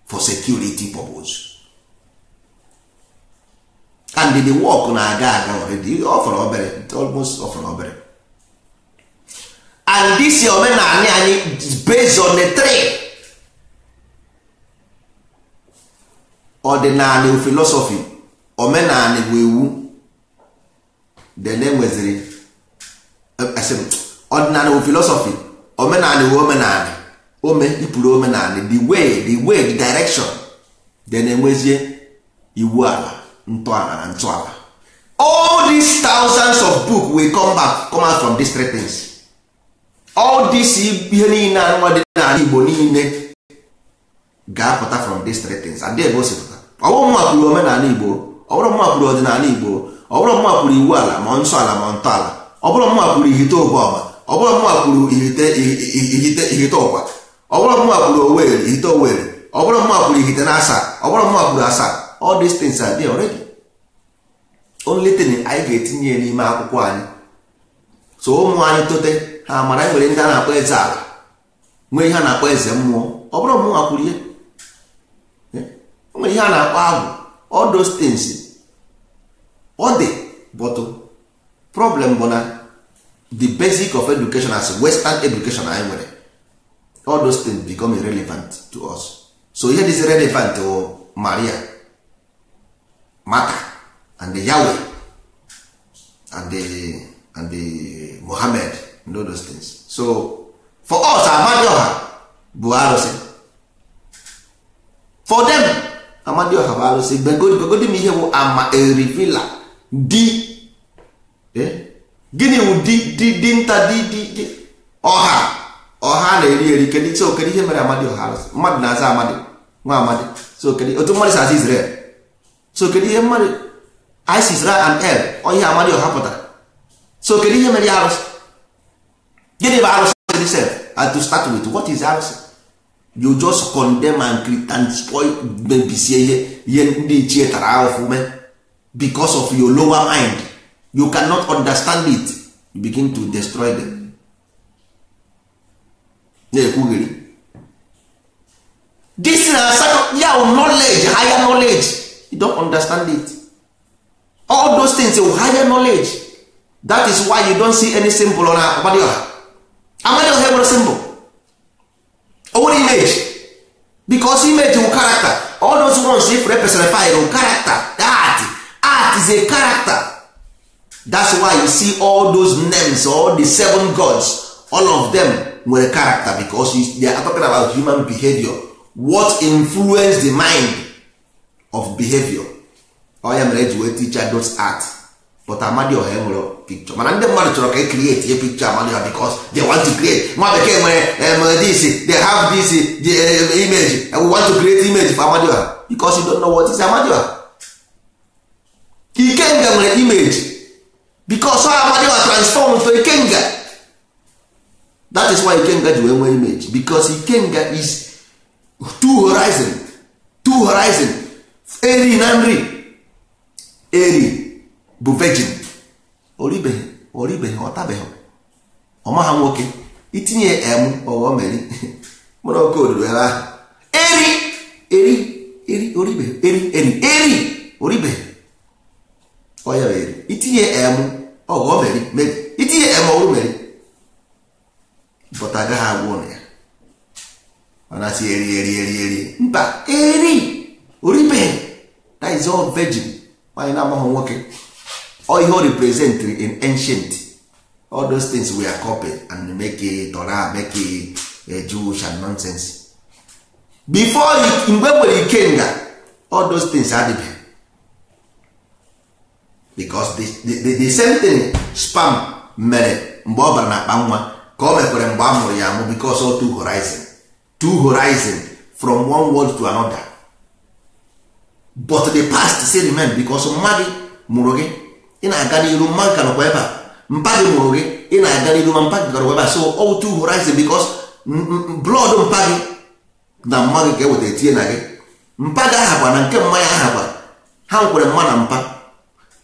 for security purpose. And the work na-aga aga already, ọ fọrọ obere, almost ọ fọrọ obere. And this omenala anyị is based on the three ọdịnala philosophy. Omenala bụ iwu, then enweziri ọdịnala bụ philosophy, omenala bụ omenala, ome ipụrụ omenala, the way, the direction, then enwezie iwu ala, ntọala na ntọala. All these thousands of book will come out from these three things. All these ihe niile anụnwa dị n'ala Igbo niile ga-apụta from these three things. And ebe o si pụta, ọ bụrụ mma kwuru omenala Igbo, ọ bụrụ mma kwuru ọdịnala Igbo, ọ bụrụ mma kwuru iwu ala ma nsọ ala ma ntọala, ọ bụrụ mma kwuru ihite ụbọma, ọ bụrụ mma kwuru ihite ụkwa, ọ bụrụ mma kwuru oweri, ihite oweri, ọ bụrụ mma kwuru ihite na asaa, ọ bụrụ mma kwuru asaa. All these things are there already. Only thing anyị ga-etinye n'ime akwụkwọ anyị, so ụmụ anyị tote ha mara nwere ndị a na-akpọ eze ala, nwee ihe a na-akpọ eze mmụọ. Ọ bụrụ mmụọ kwuru ihe, nwere ihe a na-akpọ agwụ. All those things ọ dị, but problem bụ na The basic of education as western education anyị nwere, all those things become irrelevant to us. So ihe dịzi relevant wụ Maria, Martha and the Yahweh and the Mohammed and all those things. So for us, Amadioha bụ arụsị. For them, Amadioha bụ arụsị. Begodi m ihe bụ ama erivila di. Gịnị wụ di di dinta di di di ọha ọha na-eri eri? Kedu, so kedu ihe mere Amadioha arụsị? Mmadụ na-aza Amadi, nwa Amadi. So kedu otu mmadụ si aza Israel? So kedu ihe mmadụ Isis, Ra and El, ọ ihe Amadioha pụtara? So kedu ihe mere ya arụsị? Gịnị bụ arụsị itself? And to start with, what is arụsị? You just condemn and create and spoil, mebisie ihe ihe ndị ichie tara ahụhụ mee. Because of your lower mind, you cannot understand it. You begin to destroy them, na-ekwugheri this na ya knowledge, higher knowledge. You don't understand it. All those things will higher knowledge. That is why you don't see any symbol on Amadioha. Amadioha nwere symbol, o nwere image, because image will character. All those ones, if represent will character. That art is a character. That's why you see all those names, all the seven gods, all of them nwere character, because they are talking about human behavior, what influence the mind of behavior. Ọ ya mere eji wee teach those art. But Amadioha enwere picture, mana ndị mmadụ chọrọ ka e create a picture Amadioha because they want to create. Nwa bekee nwere this, they have this, the image, and we want to create image for Amadioha because you don't know what is Amadioha. Ikenga nwere image because ọ Amadioha transform to Ikenga. That is why Ikenga ji wee nwee image, because Ikenga is two horizon, two horizon, eri na nri. Eri bụ virgin, oribeghị, oribeghị, ọtabeghị, ọmaha nwoke. Itinye m ọghọ meri mụrụ oke odudu ebe ahụ. Eri, eri, eri, oribeghị, eri, eri, eri, oribeghị, ọ ya bụ eri. Itinye m ọghọ meri meri, itinye m ọrụ meri, but agaghị agwa ụnụ ya. Ọ na-asị eri, eri, eri, eri. Mba, eri oribeghị, that is all virgin. Nwaanyị na-amaghị nwoke, all ihe o represent in ancient, all those things we are copied and make it Torah, make it Jewish and nonsense. Before, mgbe nwere ikenga, all those things adịbeghị, because the same thing sperm mere mgbe ọ bara n'akpa nwa ka o mekwere mgbe a mụrụ ya amụ, because all two horizon, two horizon, from one world to another. But the past still remain, because mma gị mụrụ gị, ị na-aga n'iru, mma gị ka nọkwa ebe a. Mpa gị mụrụ gị, ị na-aga n'iru, ma mpa gị gara ebe a. So all two horizon, because blood mpa gị na mma gị ka e wetara tinye na gị. Mpa gị ahakwa na nke mma ya ahakwa, ha nkwere mma na mpa,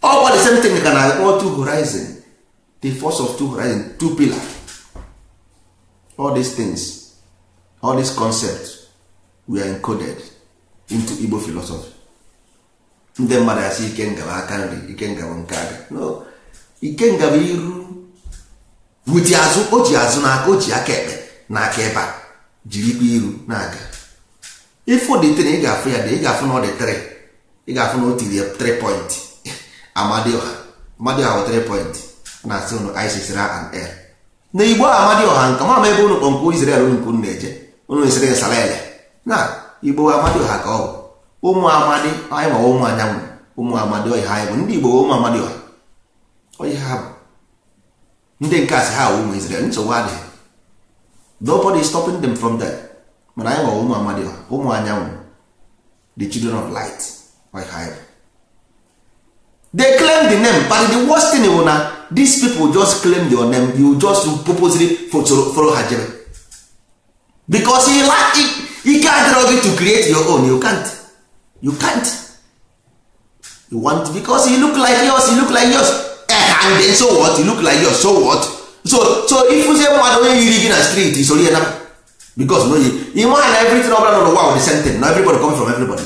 ọkwa the same thing ka na all two horizon, the force of two horizon, two pillar. All these things, all these concepts were encoded into Igbo philosophy. Ndị mmadụ asị ikenga bụ aka nri, ikenga bụ nke aka. No, ikenga bụ iru wuti azụ. O ji azụ n'aka, o ji aka ekpe n'aka ebe a, jirikwa iru n'aka. Ifo dị three, ị ga-afụ ya dị, ị ga-afụ na ọ dị 3, ị ga-afụ na o tiri 3 point. Amadioha, Amadioha bụ 3 point. Na-asị unu Isis, Ra and El na Igbo Amadioha nke ma ebe unu kpọ nke Israel, unu nke unu na-eje, unu esere Salele na Igbo Amadioha ka ọ bụ ụmụ amadi anyị, ma ụmụ anyanwụ, ụmụ amadi ọhịa. Anyị bụ ndị Igbo, ụmụ amadioha ọhịa. Ha bụ ndị nke asị ha bụ ụmụ Israel. Nsogbu adịghị, nobody is stopping them from that. Mana anyị nwa ụmụ amadioha, ụmụ anyanwụ, the children of light ọhịa anyị bụ. They claim the name, but the worst thing bụ na these people just claim your name. You just purposely follow ha jebe, because you lack ike adịrọ gị to create your own. You can't, you can't. You want, because you look like yours, you look like yours. And then so what? You look like yours, so what? So if you say mmadụ onye yiri gị na street, isoro ya naba, because no, you ma na everything ọbụla nọ n'ụwa the same thing. Na everybody come from everybody.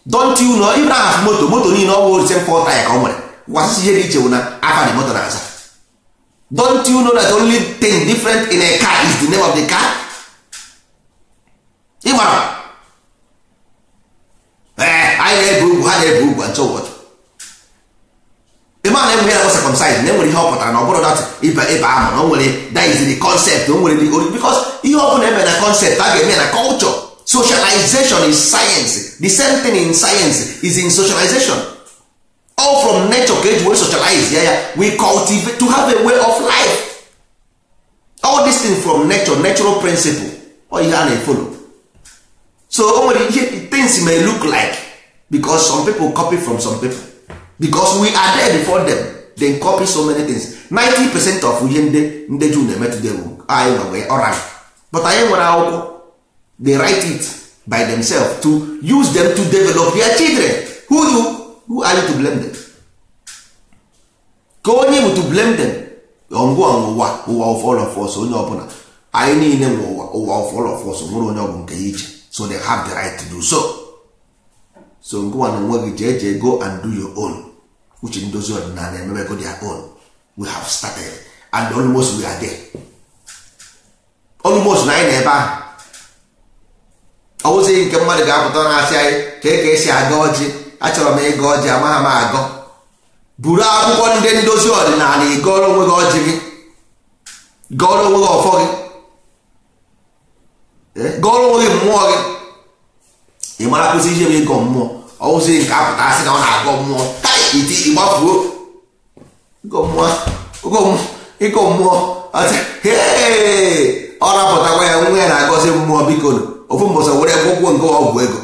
Don't you know, even have moto, moto niile ọ bụ the same four tire ka ọ nwere. Wasịsị ihe dị iche bụ na afa dị moto na-aza. Don't you know that only thing different in a car is the name of the car? Ị mara ee, anyị na-ebe ugwu, ha na-ebe ugwu, and so what? Ị ma na enweghị na circumcise na enwere ihe ọ pụtara na ọ bụrụ that ịba ịba ama na o nwere, that is the concept o nwere the, because ihe ọ bụla eme na concept a ga-eme na culture. Socialization is science. The same thing in science is in socialization. All from nature ka eji wee socialize ya. We cultivate to have a way of life. All this thing from nature, natural principle, ọ ihe a na-efollow. So o nwere ihe things may look like, because some people copy from some people, because we are there before them, then copy so many things. 90% of ihe ndị Jew na-eme today bụ anyị nwe ọra, but anyị nwere akwụkwọ. They write it by themselves to use them to develop their children. Who are you to blame them? Ka onye bụ to blame them? Ngwa, ụwa, ụwa of all of us. Onye ọbụla, anyị niile nwe ụwa. Ụwa of all of us, nwere onye ọ bụ nke ya iche. So they have the right to do so. So ngwa, na onwe gị, jee jee, go and do your own, which ndozi ọdịnala emebego their own. We have started and almost we are there, almost na anyị na ebe ahụ. Ọ bụzighị nke mmadụ ga-apụta na-asị anyị ka e ka esi aga ọjị. Achọrọ m ịga ọjị, amaghị m agọ. Buru akwụkwọ ndị ndozi ọdịnala, ị gọrọ onwe gị ọjị gị, gọrọ onwe gị ọfọ gị, gọrọ onwe gị mmụọ gị. Ị mara kwụsị ihe bụ ịgọ mmụọ. Ọ bụzighị nke apụta asị na ọ na-agọ mmụọ iti ịgbafuo. Ịgọ mmụọ, ịgọ mmụọ, ọ rapụtakwa ya, nwa ya na-agọzi mmụọ. Biko, ofu mbọsọ were gwụgwọ nke ọgwụ ego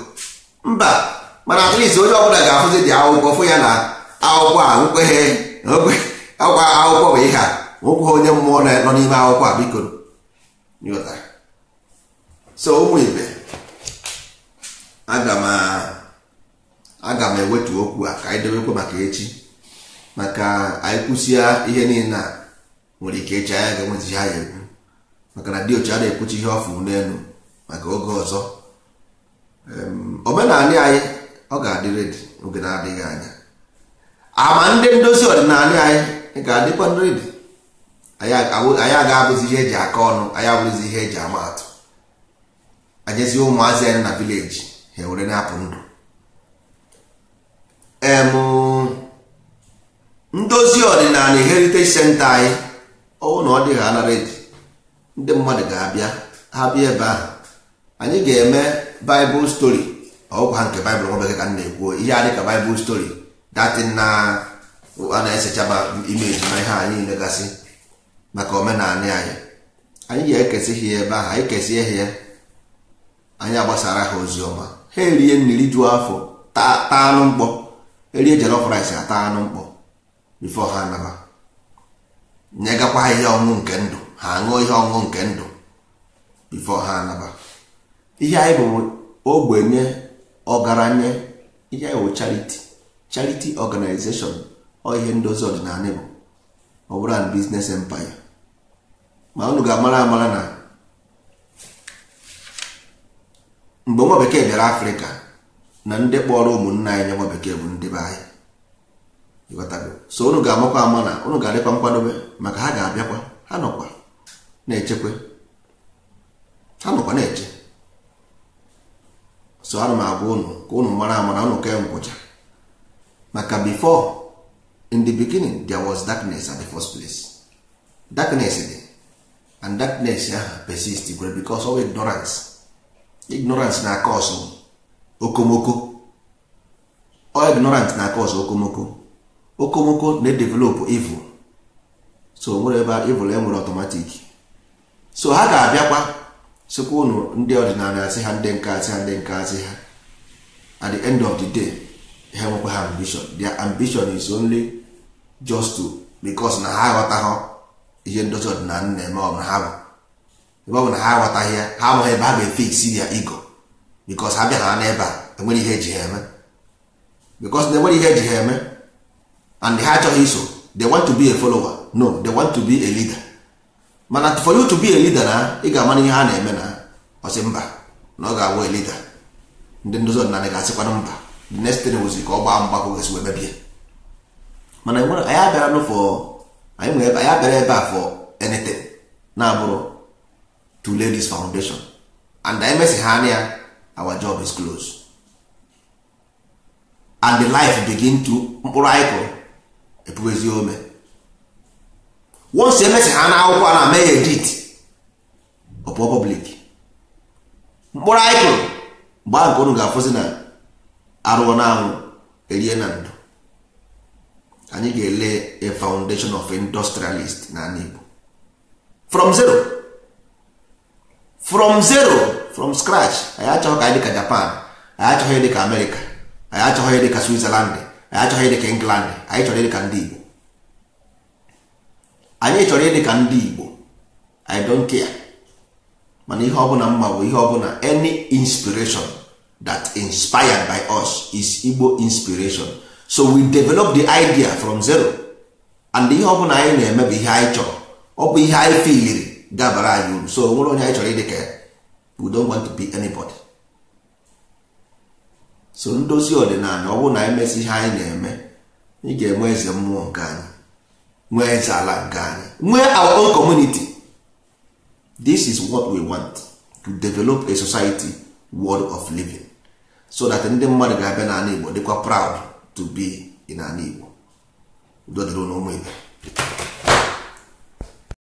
mba. Mana at least onye ọbụla ga-afụzi dị akwụkwọ, fụ ya na akwụkwọ a nkweghị akwa akwụkwọ bụ ihe a nwekweghị onye mmụọ nọ n'ime akwụkwọ a. Biko, so ụmụ ibe, aga m ewetu okwu a ka anyị debekwa maka echi, maka anyị kwụsịa ihe niile a nwere ike echi anyị ga-enwezi ihe anyị ekwu, maka na diochi a na-ekwuchi ihe ọfụ n'elu maka oge ọzọ. Omenala anyị ọ ga-adị ready oge na-adịghị anya. Ama ndị ndozi ọdịnala anyị ga-adịkwa ready. Anyị aga-abụzi ihe eji aka ọnụ, anyị abụrụzi ihe eji ama atụ. Anyezi ụmụazị anyị na village, ha ewere na-apụ ndụ. Ndozi ọdịnala heritage center anyị, ọwụ na ọ dịghị ana ready, ndị mmadụ ga-abịa. Ha bịa ebe ahụ, anyị ga-eme Bible story. Ọgwụ ha nke Bible nwa bekee ka m na-ekwu. Ihe a dịka Bible story datin na a na-esechaba image na ihe anyị niile gasị maka omenala anyị. Anyị ga-ekesi ha ebe ahụ. Anyị kesie ha ya, anyị agbasara ha ozi ọma. Ha erie nri, rijuo afọ, taa anụ mkpọ, erie jollof rice, ata anụ mkpọ before ha naba. Nyegakwa ha ihe ọṅụṅụ nke ndụ, ha aṅụọ ihe ọṅụṅụ nke ndụ before ha anaba. Ihe anyị bụ ogbenye ọgaranya, ihe anyị bụ charity, charity organization. Ọ ihe ndozi ọdịnala bụ, ọ bụrụ and business empire. Ma unu ga-amara amara na mgbe nwa bekee bịara Afrịka, na ndị kpọrọ ụmụnne anyị nwa bekee bụ ndị be anyị. Ịghọtago? So unu ga-amakwa ama na unu ga-adịkwa nkwadobe, maka ha ga-abịakwa. Ha nọkwa na-echekwe, ha nọkwa na-eche. So ana m agwa unu ka unu mara ama na unu kee nkwụcha, maka before, in the beginning there was darkness. At the first place darkness dị, and darkness ahụ persist gwere because of ignorance. Ignorance na cause okomoko. All ignorance na cause okomoko. Okomoko na-edevelop evil. So nwere ebe evil enwere automatic. So ha ga-abịakwa sịkwa unu ndị ọdịnala asị ha, ndị nke asị ha, ndị nke asị ha. At the end of the day, ha nwekwa ha ambition. Their ambition is only just to, because na ha aghọtaghọ ihe ndozi ọdịnala na-eme. Ọ bụ na ha bụ ebe ọ bụ na ha aghọtaghị ya, ha amaghị ebe ha ga-efix their ego, because ha bịa ha n'ebe a, enwere ihe eji ha eme, because na enwere ihe eji ha eme. And ha achọghị iso. They want to be a follower? No, they want to be a leader. Mana for you to be a leader, na ị ga-amara ihe ha na-eme. Na ọsị mba, na ọ ga-abụ a leader, ndị ndozi ọdịnala ga-asịkwanụ mba. The next thing was ka ọ gbaa mgbakọ ga-esi wee mebie. Mana enwere anyị abịara nụ for Anyị nwere ebe anyị bịara ebe a for anything na-abụrụ to lay this foundation, and anyị mesi ha anya, our job is closed and the life begin to mkpụrụ anyị kụrụ epuezi ome. Once emesi ha na akwụkwọ a na-eme ya edit, ọpụọ public, mkpụrụ anyị kụrụ mgbe ahụ nke unu ga-afụzi na arụọ na anwụ erie na ndụ. Anyị ga-ele a foundation of industrialist na ala Igbo from zero, from zero, from scratch. Anyị achọghị ka anyị dị ka Japan, anyị achọghị ịdị ka America, anyị achọghị ịdị ka Switzerland, anyị achọghị ịdị ka England. Anyị chọrọ ịdị ka ndị Igbo. Anyị chọrọ ịdị ka ndị Igbo. I don't care. Mana ihe ọbụla mma bụ ihe ọbụla, any inspiration that inspired by us is Igbo inspiration. So we develop the idea from zero, and ihe ọbụla anyị na-eme bụ ihe anyị chọrọ, ọ bụ ihe anyị filiri gabara anyị uru. So nwere onye anyị chọrọ ịdị ka ya. We don't want to be anybody. So ndozi ọdịnala, ọ bụrụ na anyị mesi ihe anyị na-eme, ị ga-enwe eze mmụọ nke anyị, nwee eze ala nke anyị, nwee our own community. This is what we want to develop, a society world of living, so that ndị mmadụ ga-abịa n'ala Igbo dịkwa proud to be in ala Igbo. Udo dịrị ụmụ ibe.